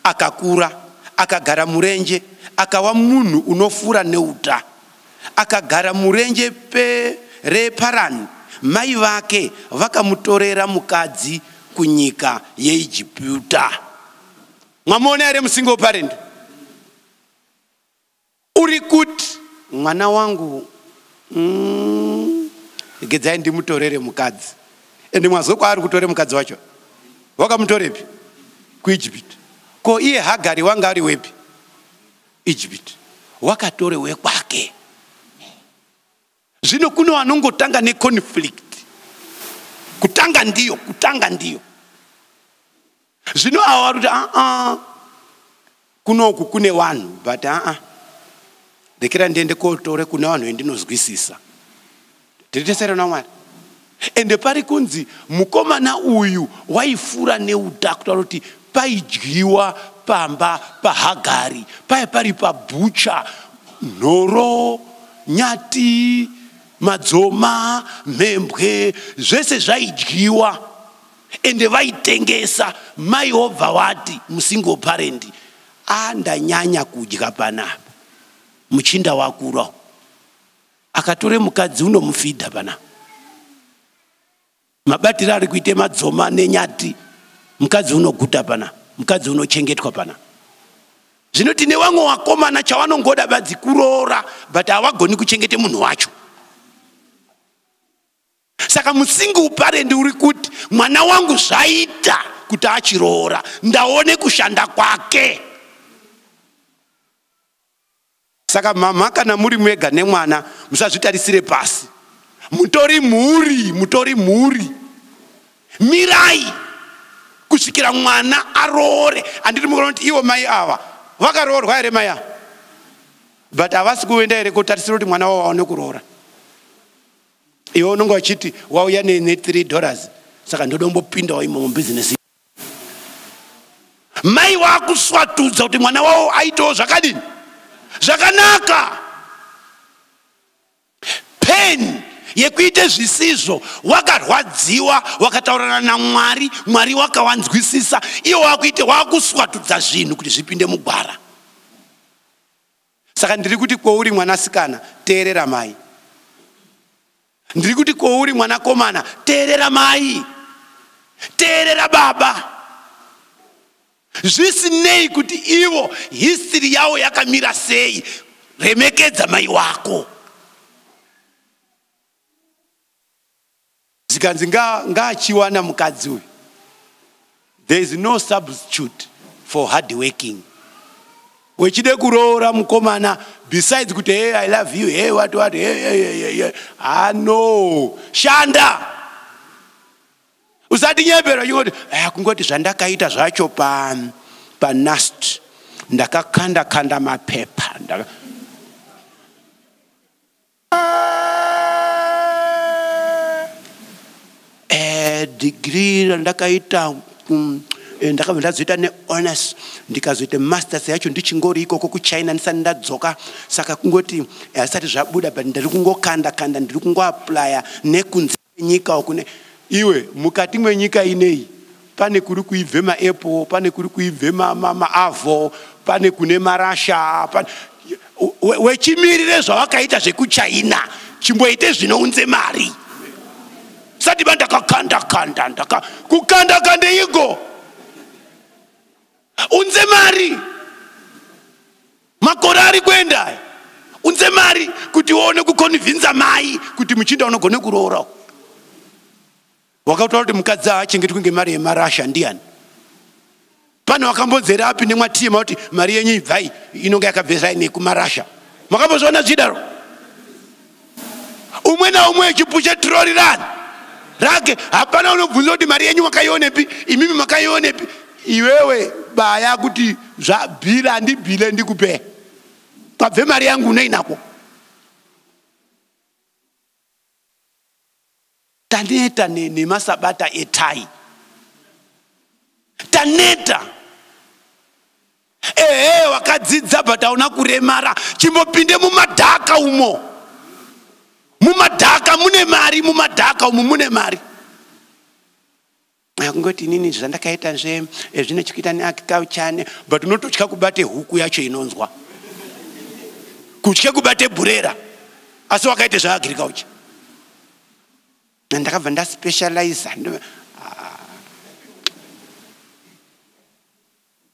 S2: akakura, akagara murenje, akava munhu unofura neuta. Akagara murenje reParani. Mai vake vakamutorera mukadzi kunyika yeIjipita. Mwamuona here musingle parent? Uri kuti mwana wangu gedzai ndimutorere mukadzi. Ende mwazwe kwaari kutore mukadzi wacho, wakamutorepi? KuIjipiti. Ko iye Hagari wanga ari wepi? Ijipiti. Wakatore wekwake. Zvino kuno vanongotanga neconflict, kutanga ndiyo. Zvino ava vari kuti aa kunoku kune vanhu, but aa rekera ndiende kotore kune vanhu vendinozwisisa. Tiri tese naMwari. Ende pari kunzi mukomana uyu waifura neuta, kutaura kuti paidyiwa pamba paHagari, paya pari pabhucha, nhoro, nyati, madzoma, mhembwe, zvese zvaidyiwa. Ende vaitengesa. Mai wobva wati musingle parent, andanyanya kudya panapa, muchinda wakura akatore mukadzi unomufidha pana. Mabatiro ari kuite madzoma nenyati, mukadzi unoguta pana, mukadzi unochengetwa pana. Zvino tine vamwe vakomana chavanongoda badzi kuroora, but havagoni kuchengete munhu wacho. Saka musingle parent uri kuti mwana wangu zvaita kuti achiroora, ndaone kushanda kwake. Saka mama, kana muri mwega nemwana, musazvitarisire pasi. Mutori mhuri. Mirai kusvikira mwana aroore. Handiti mukaona kuti ivo mai ava vakaroorwa here mai ava? But havasi kuenda here kotarisira kuti mwana wavo aone kuroora? Iwe unonge uchiti wauya ne$3 Saka ndodombopindawo imo mubhizinesi. Mai wakuswatudza kuti mwana wavo aitewo zvakadini? Zvakanaka. Pain yekuite zvisizvo, wakarwadziwa, wakataurana naMwari, Mwari wakawanzwisisa, iwo wakuite wakuswatudza zvinhu kuti zvipinde mugwara. Saka ndiri kuti kwouri mwanasikana, teerera mai. Ndiri kuti kwouri mwanakomana, teerera mai. Teerera baba. Zvisinei kuti ivo history yavo yakamira sei, remekedza mai wako. Zvikanzi ngaachiwana mukadzi uyu. There is no substitute for hard working. Wechide kuroora mukomana, besides kuti hey, I love you, hey, what, what, hey, hey, hey, hey, hey. Ah, no. Shanda. Usati nyepera uchingoti, kungoti zvandakaita zvacho pa NUST, ndakakanda kanda mapepa. Degree randakaita, ndakabva ndazoita ne-honors, ndikazoita masters yacho ndichingori ikoko kuChina ndisati ndadzoka. Saka kungoti hazvisati zvabuda, but ndiri kungokanda kanda, ndiri kungoaplya nekunze kwenyika uku. Iwe mukati mwenyika ineyi pane kuri kuibve maapple, pane kuri kuibve maavho, pane kune marasha, wechimirire zvawakaita zvekuChina, chimboite zvinounze mari. Sati ba ndakakanda kanda, ndaka kukanda kanda igo unze mari. Makore ari kuenda, unze mari kuti uone kukonvinza mai kuti muchinda unogone kuroora. Wakataura kuti mukadzi haachengetwi ngemari yemarasha, ndiani? Pane wakambonzera api nemwatima kuti mari yenyu ibvai inonge yakabvesai nekumarasha? Makambozviona zvidaro? Umwe naumwe echipushe trori rani rake, hapana unobvunza kuti mari yenyu makaionepi, imimi makaionepi. Iwewe baya kuti zvabhira, ndibhile ndikupe, pabve mari yangu unoinako. Taneta nemasabata etai, taneta. Ehe, wakadzidza but hauna kuremara, chimbopinde mumadhaka umo. Mumadhaka mune mari, mumadhaka umu mune mari. Kungoti inini zvandakaita zve zvine chekuita neagriculture, but unototya kubate huku yacho inonzwa, kutya kubate bhurera, asi wakaita zveagriculture. Ndakabva ndaspecializa.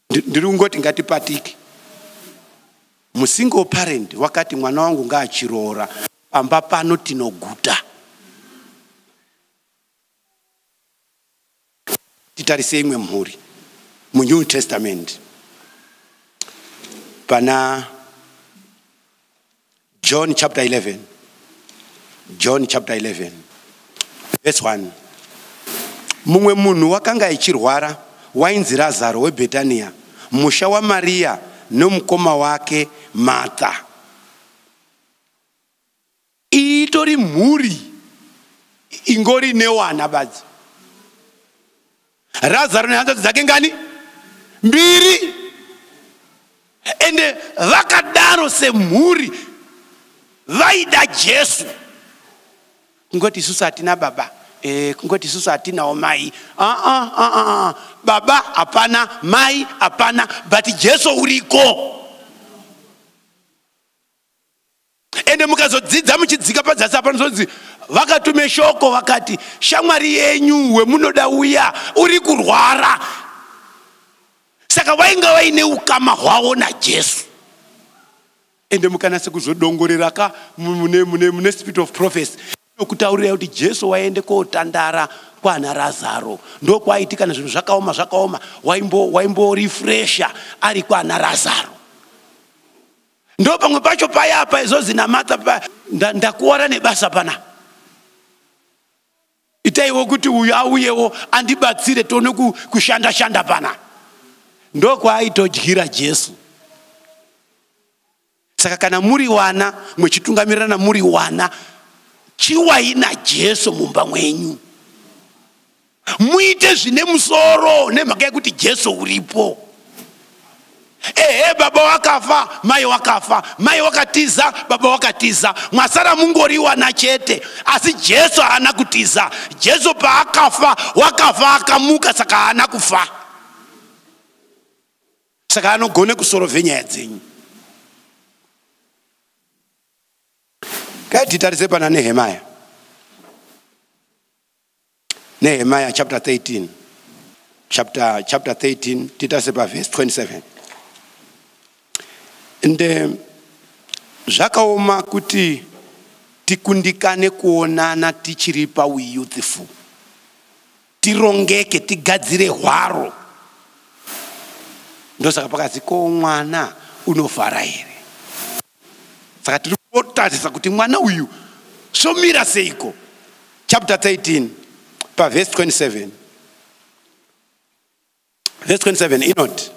S2: Ndiri kungoti ngatipatike. Musingle parent wakati mwana wangu ngaachiroora, pamba pano tinoguta. Titarise imwe mhuri muNew Testament, pana John chapter 11. John chapter 11 verse 1. Mumwe munhu wakanga achirwara wainzi Razaro weBhetania, musha waMariya nomukoma wake Martha. Iyi itori mhuri ingori newana badzi. Razaro nehanzvadzi dzake ngani? Mbiri. Ende vakadaro semhuri vaida Jesu. Kungoti isusu hatina baba, kungoti isusu hatinawo mai. Baba hapana, mai hapana, but Jesu uriko. Ende mukazodzidza muchidzika padzasi apa, nozonzi vakatume shoko vakati shamwari yenyu wemunoda uya uri kurwara. Saka vainga vaine ukama hwavo naJesu. Ende mukanase kuzodongorera ka mune spirit of prophecy nokutaurira kuti Jesu waende kotandara kwana Razaro, ndokwaiti kana zvinhu zvakaoma zvakaoma waimborefresha ari kwana Razaro. Ndo pamwe pacho paya apa izozi naMartha, ndakuwara nebasa pana, itaiwo kuti uyu auyewo andibatsire tione kushanda shanda pana. Ndokwaaitodyira Jesu. Saka kana muri wana mwechitungamirana, muri wana, chiwai naJesu mumba mwenyu. Muite zvine musoro nemhaka yekuti Jesu uripo. Ehe, baba wakafa, mai wakafa, mai wakatiza, baba wakatiza, mwasara mungoriwana chete. Asi Jesu haana kutiza. Jesu paakafa wakafa akamuka, saka haana kufa. Saka anogone kusorovhe nyaya dzenyu. Ngatitarise pana Nehemiah. Nehemiah chapter 13. Chapter 13, titarise pa verse 27. Ende zvakaoma kuti tikundikane kuonana tichiri pauyouthful. Tirongeke, tigadzire hwaro. Ndosaka pakati ko mwana unofara here? Saka tiri kutarisa kuti mwana uyu somira seiko. Chapter 13 pa verse 27. Verse 27 inoti,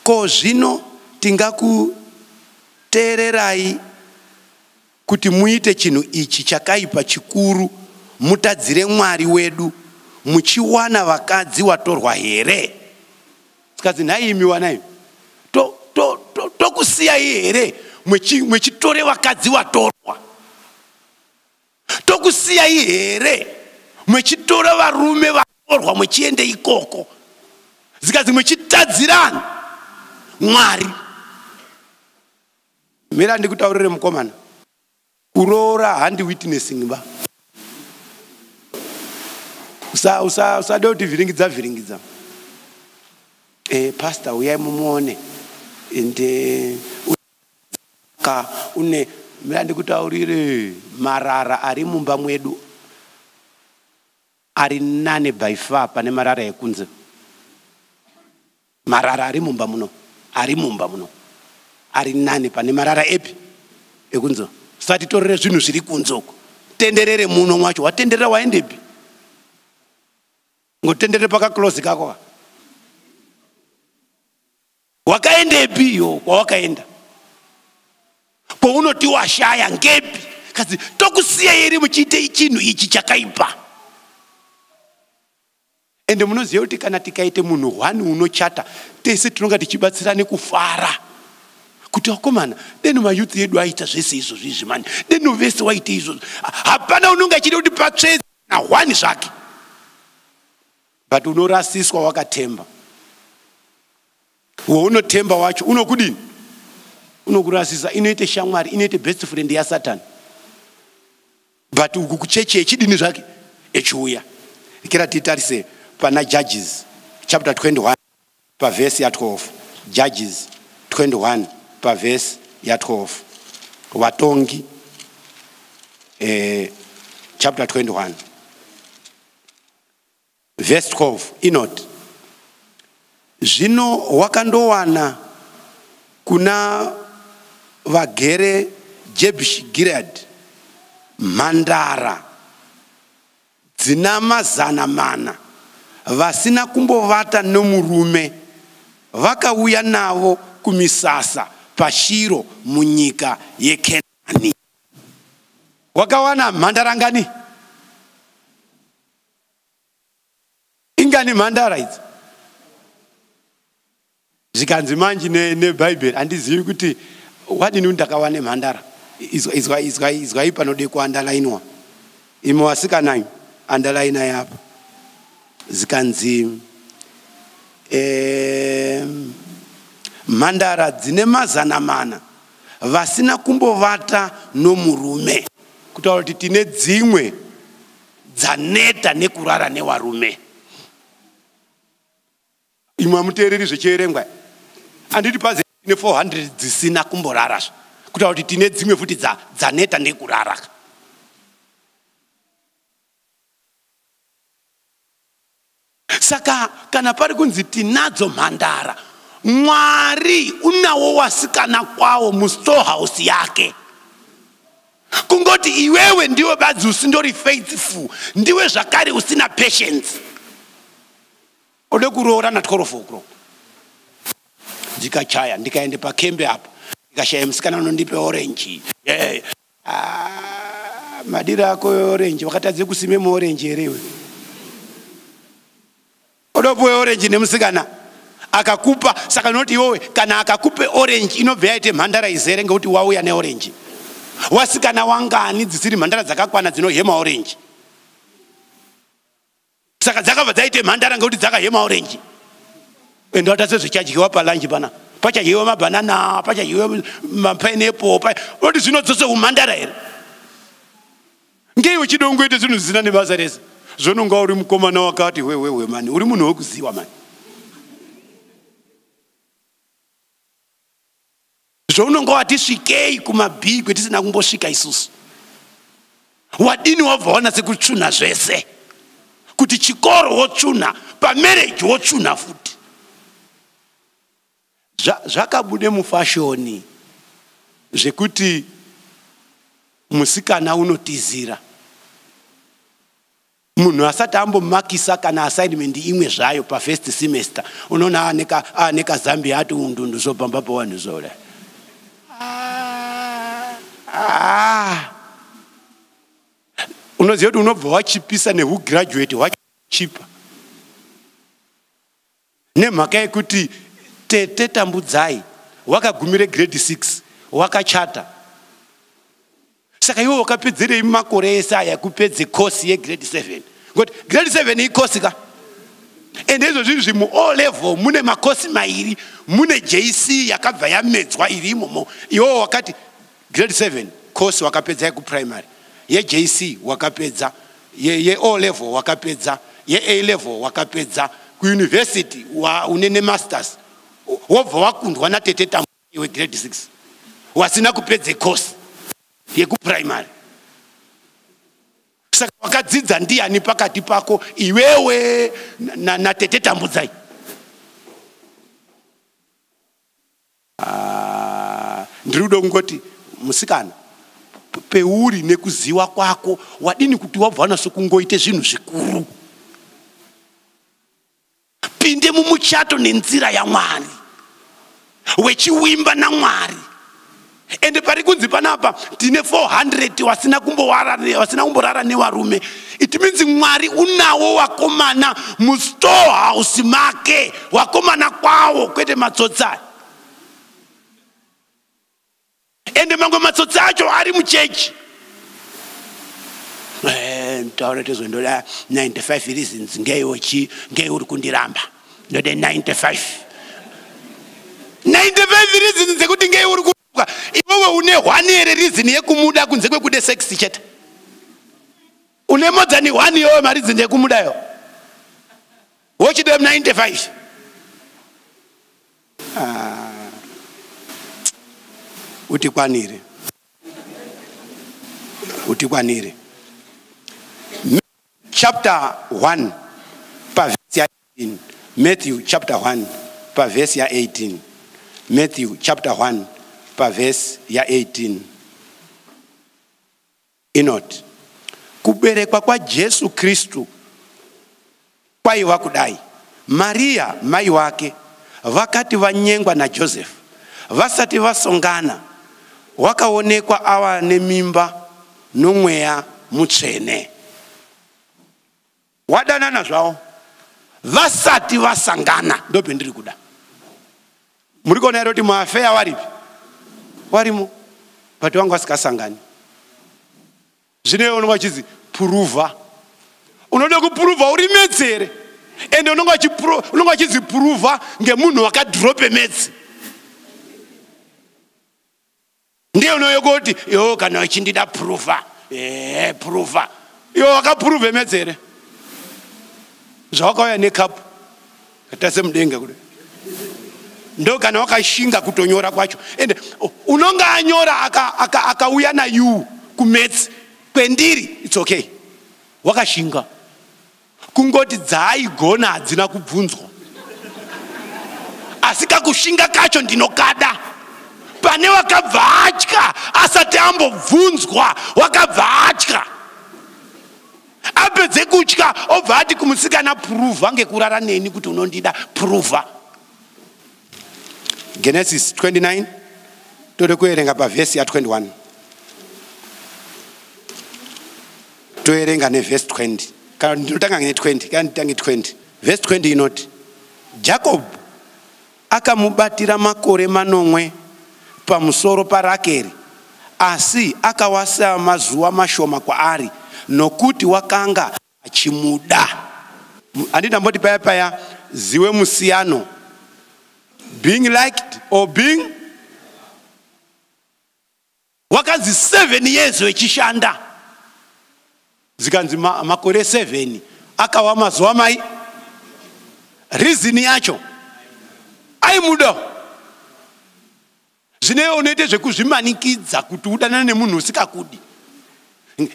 S2: ko zvino tingakuteererai kuti muite chinhu ichi chakaipa chikuru, mutadzire Mwari wedu, muchiwana vakadzi watorwa here? Tikadzi nhai imi wanai, tokusiyai here mwechitore vakadzi watorwa? Tokusiyai here mwechitora varume vatorwa mwechiende ikoko? Zikadzi mwechitadzirana Mwari. Mira ndikutaurire mukomana, kuroora handi witnessing ba. Usade kuti vhiringidza vhiringidza. Pastor uyai mumuone. Ende ka une mira ndikutaurire marara ari mumba mwedu ari nane by far pane marara ekunze. Marara ari mumba muno, ari mumba muno, ari nane pane marara epi ekunze. Satitorere zvinhu zviri kunze uko. Tenderere muno mwacho, watenderera waendepi? Ngotenderere paka close kako. Wakaendepi yo kwawakaenda? Pounoti washaya ngepi? Kazi tokusiya here muchiite chinhu ichi chakaipa? Ende munoziva kuti kana tikaite munhu hwani unochata, tese tinonga tichibatsirane kufara. Kuti vakomana, deno mayouth yedu aita zvese izvozvo izvi mani, deno vese waite izvozvo. Hapana unonga achida kuti patsvedze na hwani zvake. But unorasiswa wakatemba. Waunotemba wacho unokudini? Unokurasisa. Inoite shamwari, inoite best friend yaSatan. But uku kuchechi echidini zvake echiuya. Kira titarise pana Judges chapter 21 pa verse ya 12. Judges 21 pa verse ya 12. Vatongi chapter 21 verse 12 inoti, zvino wakandowana kuna vagere Jabesh Gilead mhandara dzina mazana mana vasina kumbovata nomurume, vakauya navo kumisasa paShiro munyika yeKenani. Wakawana mhandara ngani? Ingani mhandara idzi? Zvikanzi manji neBhaibheri, handizivi kuti wadini ndakawane mhandara. Izwai panode kuandalainwa. Imi wasikanai, andalaina yapa. Zikanzi mhandara dzine mazana mana vasina kumbovata nomurume. Kutaura kuti tine dzimwe dzaneta nekurara newarume. Imwe amuteereri zvechiverengwa. Anditi paze tine 400 dzisina kumborara. Kutaura kuti tine dzimwe futi dzaneta nekurara. Saka kana pari kunzi tinadzo mhandara, Mwari unawo wasikana kwawo mustorehouse yake. Kungoti iwewe ndiwe badzi usindori faithful, ndiwe zvakare usina patience. Ode kuroora na 12 o'clock. Ndikachaya, ndikaende pakembe apo. Ndikashaya musikana unondipe orange. Yeah. Madira ako orange, wakatadze kusime muorange here iwe? Odopuwe orange nemusikana akakupa, saka unoti iwewe kana akakupe orange inobva yaite mhandara izere ngekuti wauya neorange. Wasikana wangani dzisiri mhandara dzakakwana dzinohema orange? Saka dzakabva dzaite mhandara ngekuti dzakahema orange. Ende watase zvichadyiwa palunch pana. Pachadyiwa mabanana, pachadyiwa mapineapple, unoti zvinodzose umhandara here? Ngei uchida kungoita zvinhu zvisina nebasa rese? Zvononga uri mukomana wakati hwehwehwe mani, uri munhu wekuziwa mani. Zvaunonga wati svikei kumabhii kwetisina kumbosvika isusu. Wadini wabva wanatse kutsvunha zvese? Kuti chikoro wotsvunha, pamarriage wotsvunha futi. Zvakabude mufashoni zvekuti musikana unotizira. Munhu asati ambomakisa kana assignment imwe zvayo pafirst semester, unoona ane kazambia ati undundu zopamba pawanhu zvoda. Unoziva kuti unobva wachipisa nehugraduate hwachipa. Nemhaka yekuti tete Tambudzai wakagumire grade 6 wakachata. Saka iwe wakapedzerei makore ese aya kupedze course yegrade 7? Ngoti grade 7 ikosi ka. Ende izvo zvinhu zvimu O level mune makosi mairi, mune JC yakabva yamedzwa iri imomo. Iwewe wakati grade 7 course wakapedza yekuprimary, yeJC wakapedza, ye O level wakapedza, ye A level wakapedza, kuuniversity une nemasters, wobva wakundwa natete Tambudzai wegrade 6 wasina kupedze course yekuprimary. Saka wakadzidza ndiani pakati pako iwewe natete Tambudzai? Ndiri kuda kungoti musikana peuri nekuziwa kwako wadini kuti wabva wanase kungoite zvinhu zvikuru. Pinde mumuchato nenzira yaMwari, wechiwimba naMwari. Ende pari kunzi panapa tine 400 wasina kumborara nevarume. It means Mwari unawo wakomana mustorehouse make, wakomana kwawo kwete matsotsi aya. Ende mamwe matsotsi acho ari muchechi. Taura tezondoda 95 reasons ngei ngei uri kundiramba. Ndode 95. 95 reasons dzekuti ngei uri kuramba. Iwewe une 1 here reason yekumuda kunze kwekude sex chete? Une more than 1 iwewe mareason yekumuda yo. Wochida 95. Utikwanire. Utikwanire. Chapter 1 pa verse ya 18. Matthew chapter 1 pa verse ya 18. Matthew chapter 1 pa verse ya 18. Inoti kuberekwa kwaJesu Kristu kwaiva kudai. Maria mai wake vakati vanyengwa naJoseph, vasati vasongana, wakaonekwa ava nemimba nomweya mutsvene. Wadanana zvavo vasati vasangana, ndopendiri kuda. Muri kuona here kuti muafeya waripi? Warimo, but wangu vasikasangani. Zvino iwe unonga uchizi puruvha. Unoda kupuruvha uri metsi here? Ende unonga uchizi puruvha ngemunhu wakadhirope metsi. Ndiye unouya kuti iwe kana uchindida puruvha, puruvha. Iwe wakapuruvhe metsi here? Zvawakauya nekapu kaita semudenga kudai. Ndo kana wakashinga kutonyora kwacho. Ende unonga anyora akauya na you kumetsi kwendiri, it's okay. Wakashinga. Kungoti dzaaigona hadzina kubvunzwa. Asi kakushinga kacho ndinokada. Pane wakabva atya asati ambobvunzwa, wakabva atya. Apedze kutya obva ati kumusikana puruvha ngekurara neni kuti unondida, puruvha. Genesis 29 tode kuerenga pavhesi ya 21. Toerenga nevhesi 20. Kana ndinotanga ne 20, kana nditange 20. Vhesi 20 inoti Jakobho akamubatira makore manomwe pamusoro paRakeri, asi akawasa mazuva mashoma kwaari, nokuti wakanga achimuda. Handiti ndamboti paya paya ziwe musiyano being liked or being wakanzi 7 years wechishanda, zikanzi makore 7 akawa mazuva mai. Reason yacho aimuda. Zvineyo unoite zvekuzvimanikidza kuti udanane nemunhu usikakudi.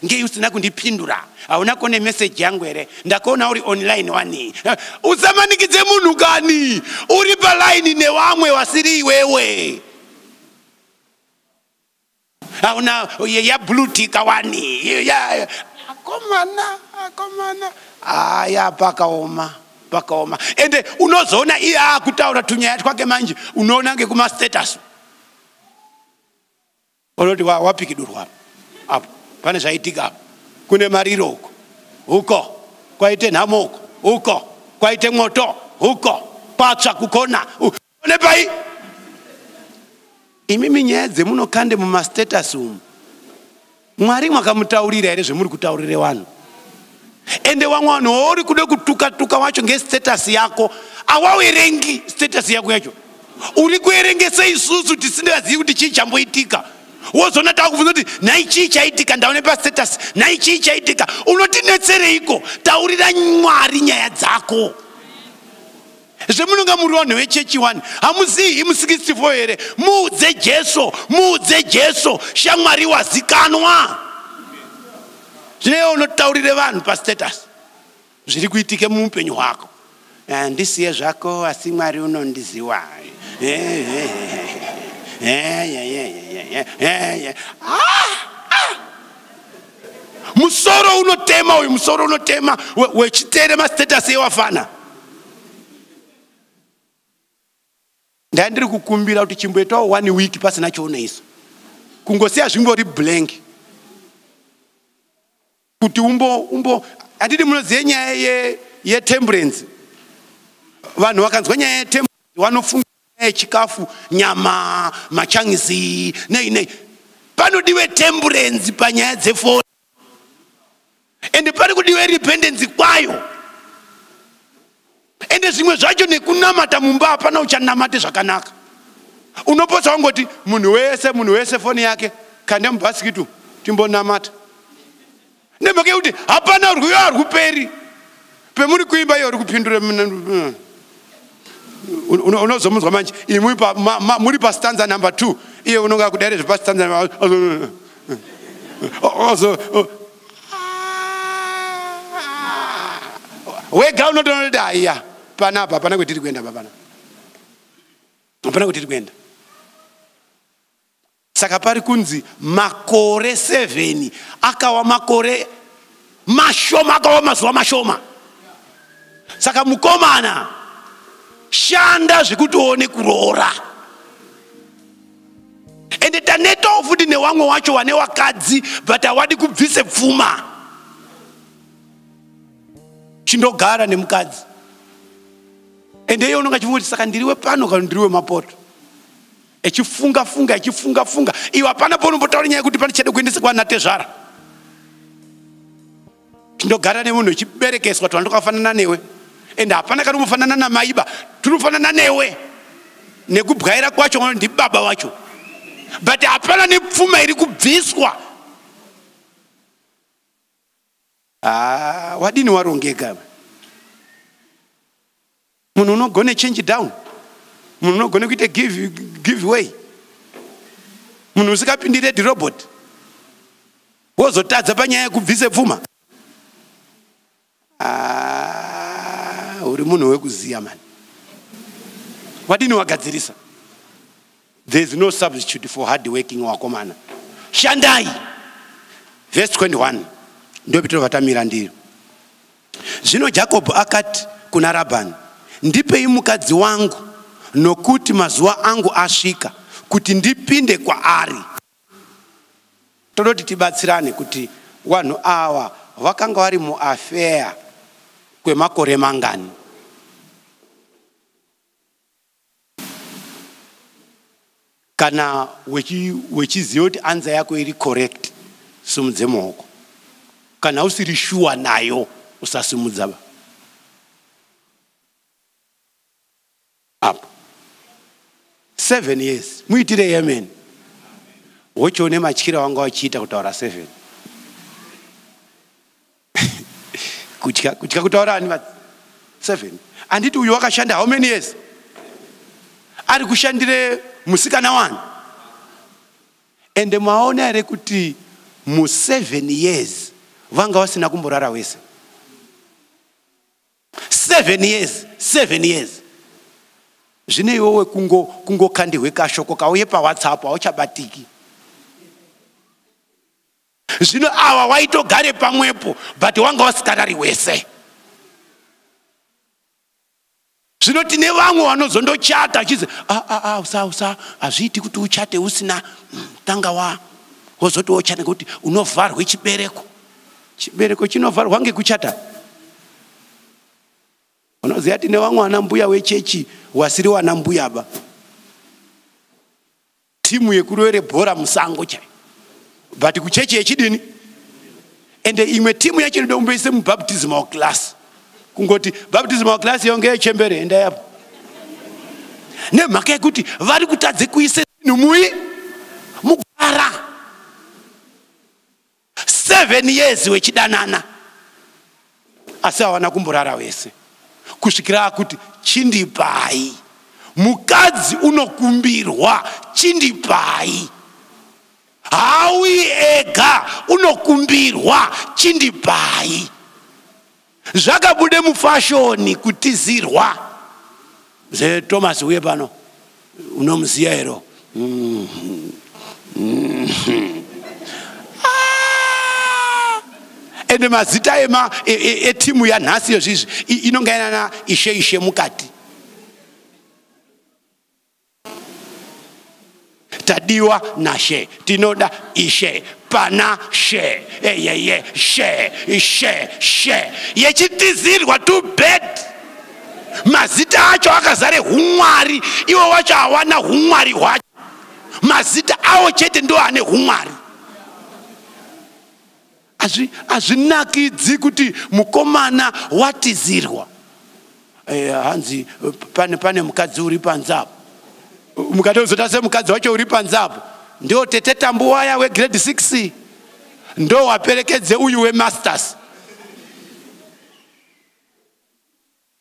S2: Ngei usina kundipindura? Hauna kuone meseji yangu here? Ndakaona uri online wani. Usamanikidze munhu kani, uri palaini nevamwe wasiri iwewe. Hauna yablutika wani. Akomana, akomana, aya pakaoma, pakaoma. Ende unozoona iye akutaura tunyaya twake manje, unoona ngekumastatus unoti wapikidurwa apo, pane zvaitika apo, kune mariro uko, uko kwaite nhamo uko, uko kwaite mwoto uko, patsva kukona one pai. Imimi nyaya dzemunokande mumastatus umu, Mwari mwakamutaurira here zvemuri kutaurire vanhu? Ende vamwe vanhu wauri kude kutuka-tuka wacho ngestatus yako awawerengi status yako yacho, uri kuerengese isusu tisingazivi kuti chii chamboitika. Wozona takubvunza kuti nhai chii chaitika, ndaone pastatus, nhai chii chaitika. Unotinetsereiko? Taurira Mwari nyaya dzako. Zvemunonga muri vanhu vechechi wani, hamuzivi imu 64 here? Muudze Jesu, muudze Jesu, shamwari wazikanwa. Zvineyo unotaurire vanhu pastatus zviri kuitike muupenyu hwako. Ndisiye zvako, asi Mwari unondiziwa. Musoro unotema uyu, musoro unotema wechitere mastatus ewafana. Ndandiri kukumbira kuti chimboitawo 1 week pasina chaunoisa, kungosiya zvingori blank, kuti umbo handiti munozive nyaya yetemperance. Vanhu vakanzwa nyaya yetemperance vanofunga nyaya yechikafu, nyama, machangisi, nei nei. Panodiwe temperance panyaya dzefoni, ende pari kudiwe repentance kwayo. Ende zvimwe zvacho nekunamata mumba hapana uchanamate zvakanaka. Unopotsa wangoti munhu wese, munhu wese foni yake kande mubhasikitu timbonamata. Nemhaka yekuti hapana rwiyo harwuperi. Pemuri kuimba iyo uri kupindura unozomunzwa manje imwi muri pastanza number 2, iye unonga kudare zvepastanza wega unotoona kuti haiya panapa hapana kwetiri kuenda, papana hapana kwetiri kuenda. Saka pari kunzi makore 7 akawa makore mashoma, akawa mazuva mashoma. Saka mukomana, shanda zvekuti uone kuroora. Ende tanetawo futi newamwe wacho wane wakadzi, but awadi kubvise pfuma. Chindogara nemukadzi. Ende iye unonga achifunga kuti saka ndiriwe pano kana ndiriwe mapoto. Echifunga funga, echifunga funga. Iwe hapana paunombotaura nyaya yekuti pane chade kuendesa kwana tezvara. Chindogara nemunhu echiberekeswa twana twakafanana newe. Ende hapana kana unofanana namaiba, tunofanana newe. Nekubwaira kwacho ndibaba wacho. But hapana nepfuma iri kubviswa. Wadini warongeka? Munhu unogone change down, munhu unogone kuita give way, munhu usikapindi red robot wozotadza panyaya yekubvise pfuma. Uri munhu wekuziya mani. Wadini wagadzirisa? There is no substitute for hard working wakomana. Shandai. Verse 21 ndio vatamira ndiro. Zvino Jakobho akati kuna Rabhani, ndipei mukadzi wangu, nokuti mazuva angu asvika kuti ndipinde kwaari. Todoti tibatsirane kuti vanhu ava vakanga vari muaffair kwemakore mangani. Kana wechiziva kuti anza yako iri correct, simudze maoko. Kana usiri shuwa nayo, usasimudza ba. Apo 7 years, muitire amen. Wochione matyira wanga wachiita kutaura 7. Kutya kutaura ani 7. Anditi uyu wakashanda how many years? Ari kushandire musikana wani. Ende maona here kuti mu 7 years vanga vasina kumborara wese. 7 years, 7 years. Zvine iwewe kungokandirwe kashoko kauye paWhatsApp hauchabatiki. Zvino awa waitogare pamwepo but wanga wasikarari wese. Zvino tine vamwe vanozondochata achizi usa hazviiti kuti uchate usina tanga wozoti wochata ngekuti unovharwe chibereko. Chibereko chinovharwa ngekuchata. Unoziva tine vamwe vana mbuya wechechi wasiri wana mbuya ba. Timu yekurovere bhora musango chai. But kuchechi yechidini? Ende imwe timu yacho inoda kumboise mubaptismal class. Kungoti baptismal class yonge yechembere enda yapo. Nemhaka yekuti vari kutadze kuise zvinhu mui mugwara. 7 years wechidanana. Asi hawana kumborara wese. Kusvikira akuti chindipai. Mukadzi unokumbirwa chindipai. Hauyi ega unokumbirwa chindipai. Zvakabude mufashoni kutizirwa. Ze Thomas uye pano unomuziya here? Ende mazita etimu yanhasi yozvizvi inonga inana ishe ishe mukati. Tadiwa nashe, tinoda ishe, pana she, eyeye, she, ishe, she. Yechitizirwa to bed. Mazita acho akazare humwari, iwo wacho hawana humwari hwacho. Mazita awo chete ndo ane humwari. Azvinakidzi kuti mukomana watizirwa. Hanzi pane mukadzi uri panze apo. Mukati uzota semukadzi wacho uri panze apo. Ndio tete Tambu waya wegrade 6. Ndo waperekedze uyu wemasters.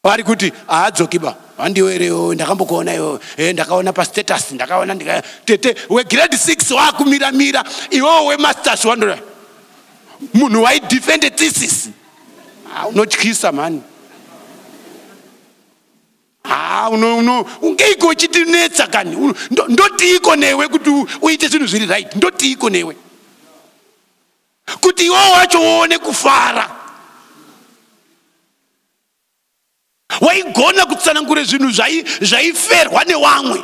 S2: Vari kuti haadzoki ba. Handiwe ndakambokuona iwe. Ndakaona pa status, ndakaona tete wegrade 6 wakumira mira. Iwewe wemasters wandora. Munhu waidefend thesis. Unotyisa mani. Ungeiko uchitinetsa kani? Ndotiiko newe kuti uite zvinhu zviri right? Ndotiiko newe kuti iwewe wacho uone kufara? Waigona kutsanangura zvinhu zvaiferwa newamwe.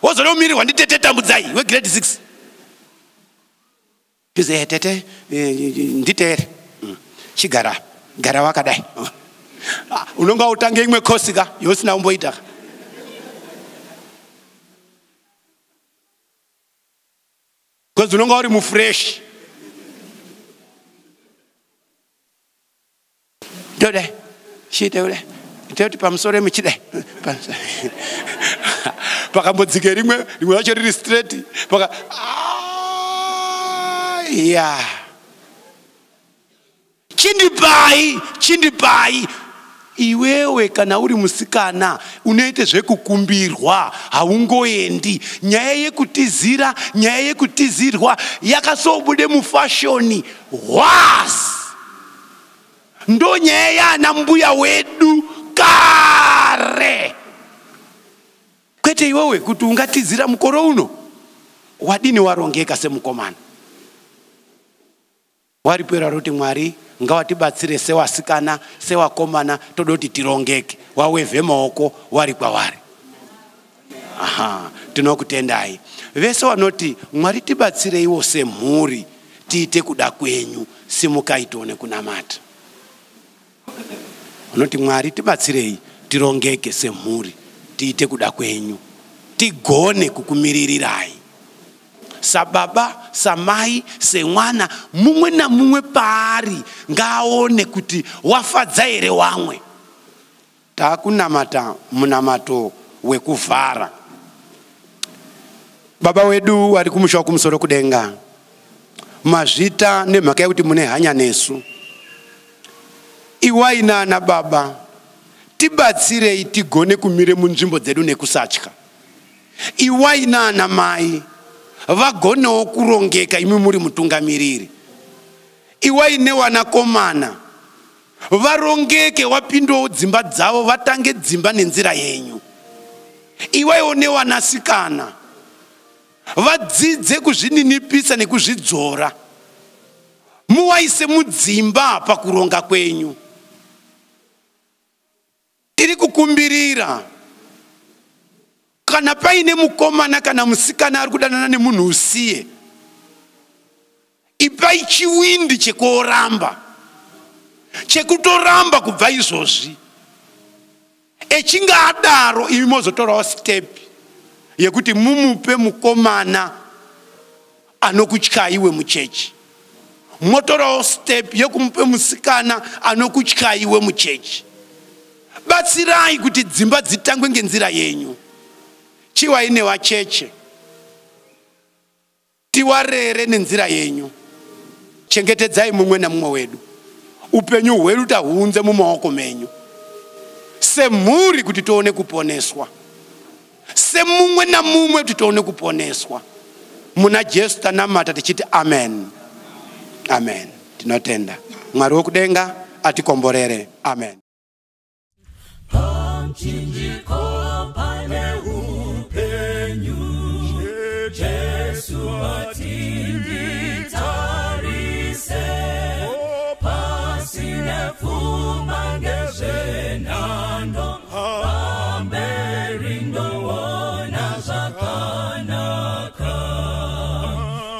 S2: Wozoda kumirirwa nditete Tambudzai wegrade 6. Chize tete nditeere. Chigara gara wakadai. Unonga utange imwe kosi ka yosina kumboita. Because unonga uri mufresh. Ndodai chiite kudai. Toti pamusoro muchidai. Pakambodzike rimwe rimwe racho riri straight. Paka ya. Chindipai, chindipai. Iwewe kana uri musikana unoite zvekukumbirwa, haungoendi. Nyaya yekutizira, nyaya yekutizirwa yakasobude mufashoni hwasi. Ndo nyaya yana mbuya wedu kare. Kwete iwewe kuti ungatizira mukoro uno. Wadini warongeka semukomana. Waripera roti Mwari ngawatibatsire sewasikana sewakomana todoti tirongeke. Wawevhe maoko wari kwawari. Aha, tinokutendai. Vese vanoti Mwari tibatsireiwo semhuri tiite kuda kwenyu, simukai tione kunamata. Vanoti Mwari tibatsirei tirongeke semhuri tiite kuda kwenyu. Tigone kukumiririrai. Sababa, samai, semwana, mumwe namumwe paari ngaaone kuti wafadza here wamwe. Taakunamata munamato wekuvhara. Baba wedu wari kumusha wekumusoro kudenga, mazvita nemhaka yekuti mune hanya nesu. Iwai nana baba, tibatsirei tigone kumire munzvimbo dzedu nekusatya. Iwai nana mai, vagonewo kurongeka imi muri mutungamiriri. Iwai newanakomana, varongeke wapindewo dzimba dzavo, vatange dzimba nenzira yenyu. Iwaiwo newanasikana, vadzidze kuzvininipisa nekuzvidzora. Muwaise mudzimba pakuronga kwenyu. Tiri kukumbirira kana paine mukomana kana musikana ari kudanana nemunhu usiye, ipai chiwindi chekuoramba, chekutoramba kubva izvozvi. Echinge adaro, imi mozotorawo step yekuti mumupe mukomana anokutyaiwe muchechi, motorawo step yekumupe musikana anokutyaiwe muchechi. Batsirai kuti dzimba dzitangwe ngenzira yenyu. Chiwai newacheche, tiwarere nenzira yenyu. Chengetedzai mumwe namumwe wedu. Upenyu hwedu tahuunze mumaoko menyu semhuri, kuti tione kuponeswa, semumwe namumwe kuti tione kuponeswa. Muna Jesu tanamata tichiti amen, amen. Tinotenda. Mwari wekudenga atikomborere. Amen.
S1: Pamchinjiko pane upenyu, Jesu atinditarise, pasine pfuma ngezvenhando, pamberi ndoona zvakanaka.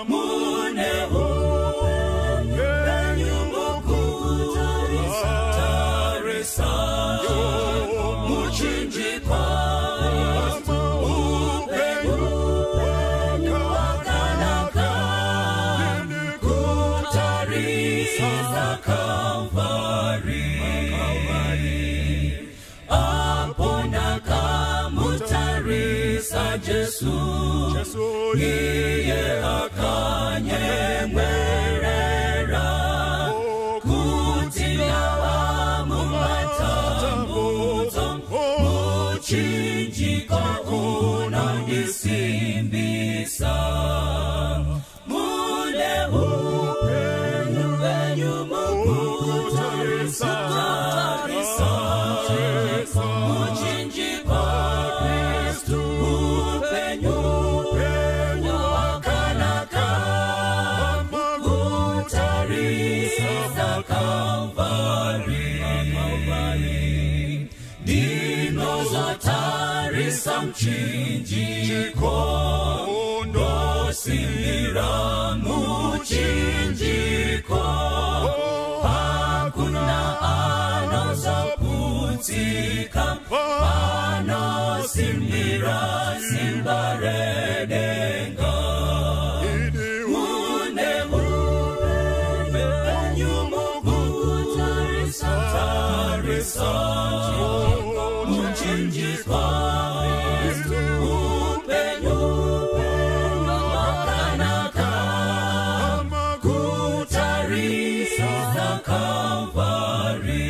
S1: Mune upenyu mukutarisa, tarisa muchinjikwa, upenyu wakanaka, kutarisa Kalvari. Apo ndakamutarisa Jesu, iye akanyemwerera, kuti ndava mumatambudzo, muchinjiko unondisimbisa. Mune upenyu venyu mukutarisa, tarisa muchinjiko, upenyu wakanaka, kutarisa Kalvari. Ndinozotarisa muchinjiko, ndosimbira muchinjiko, hakuna anozoputsika, panosimbira simba redenga. Mune upenyu mukutarisa, tarisa muchinjikwa, upenyu wakanaka, kutarisa Kalvari.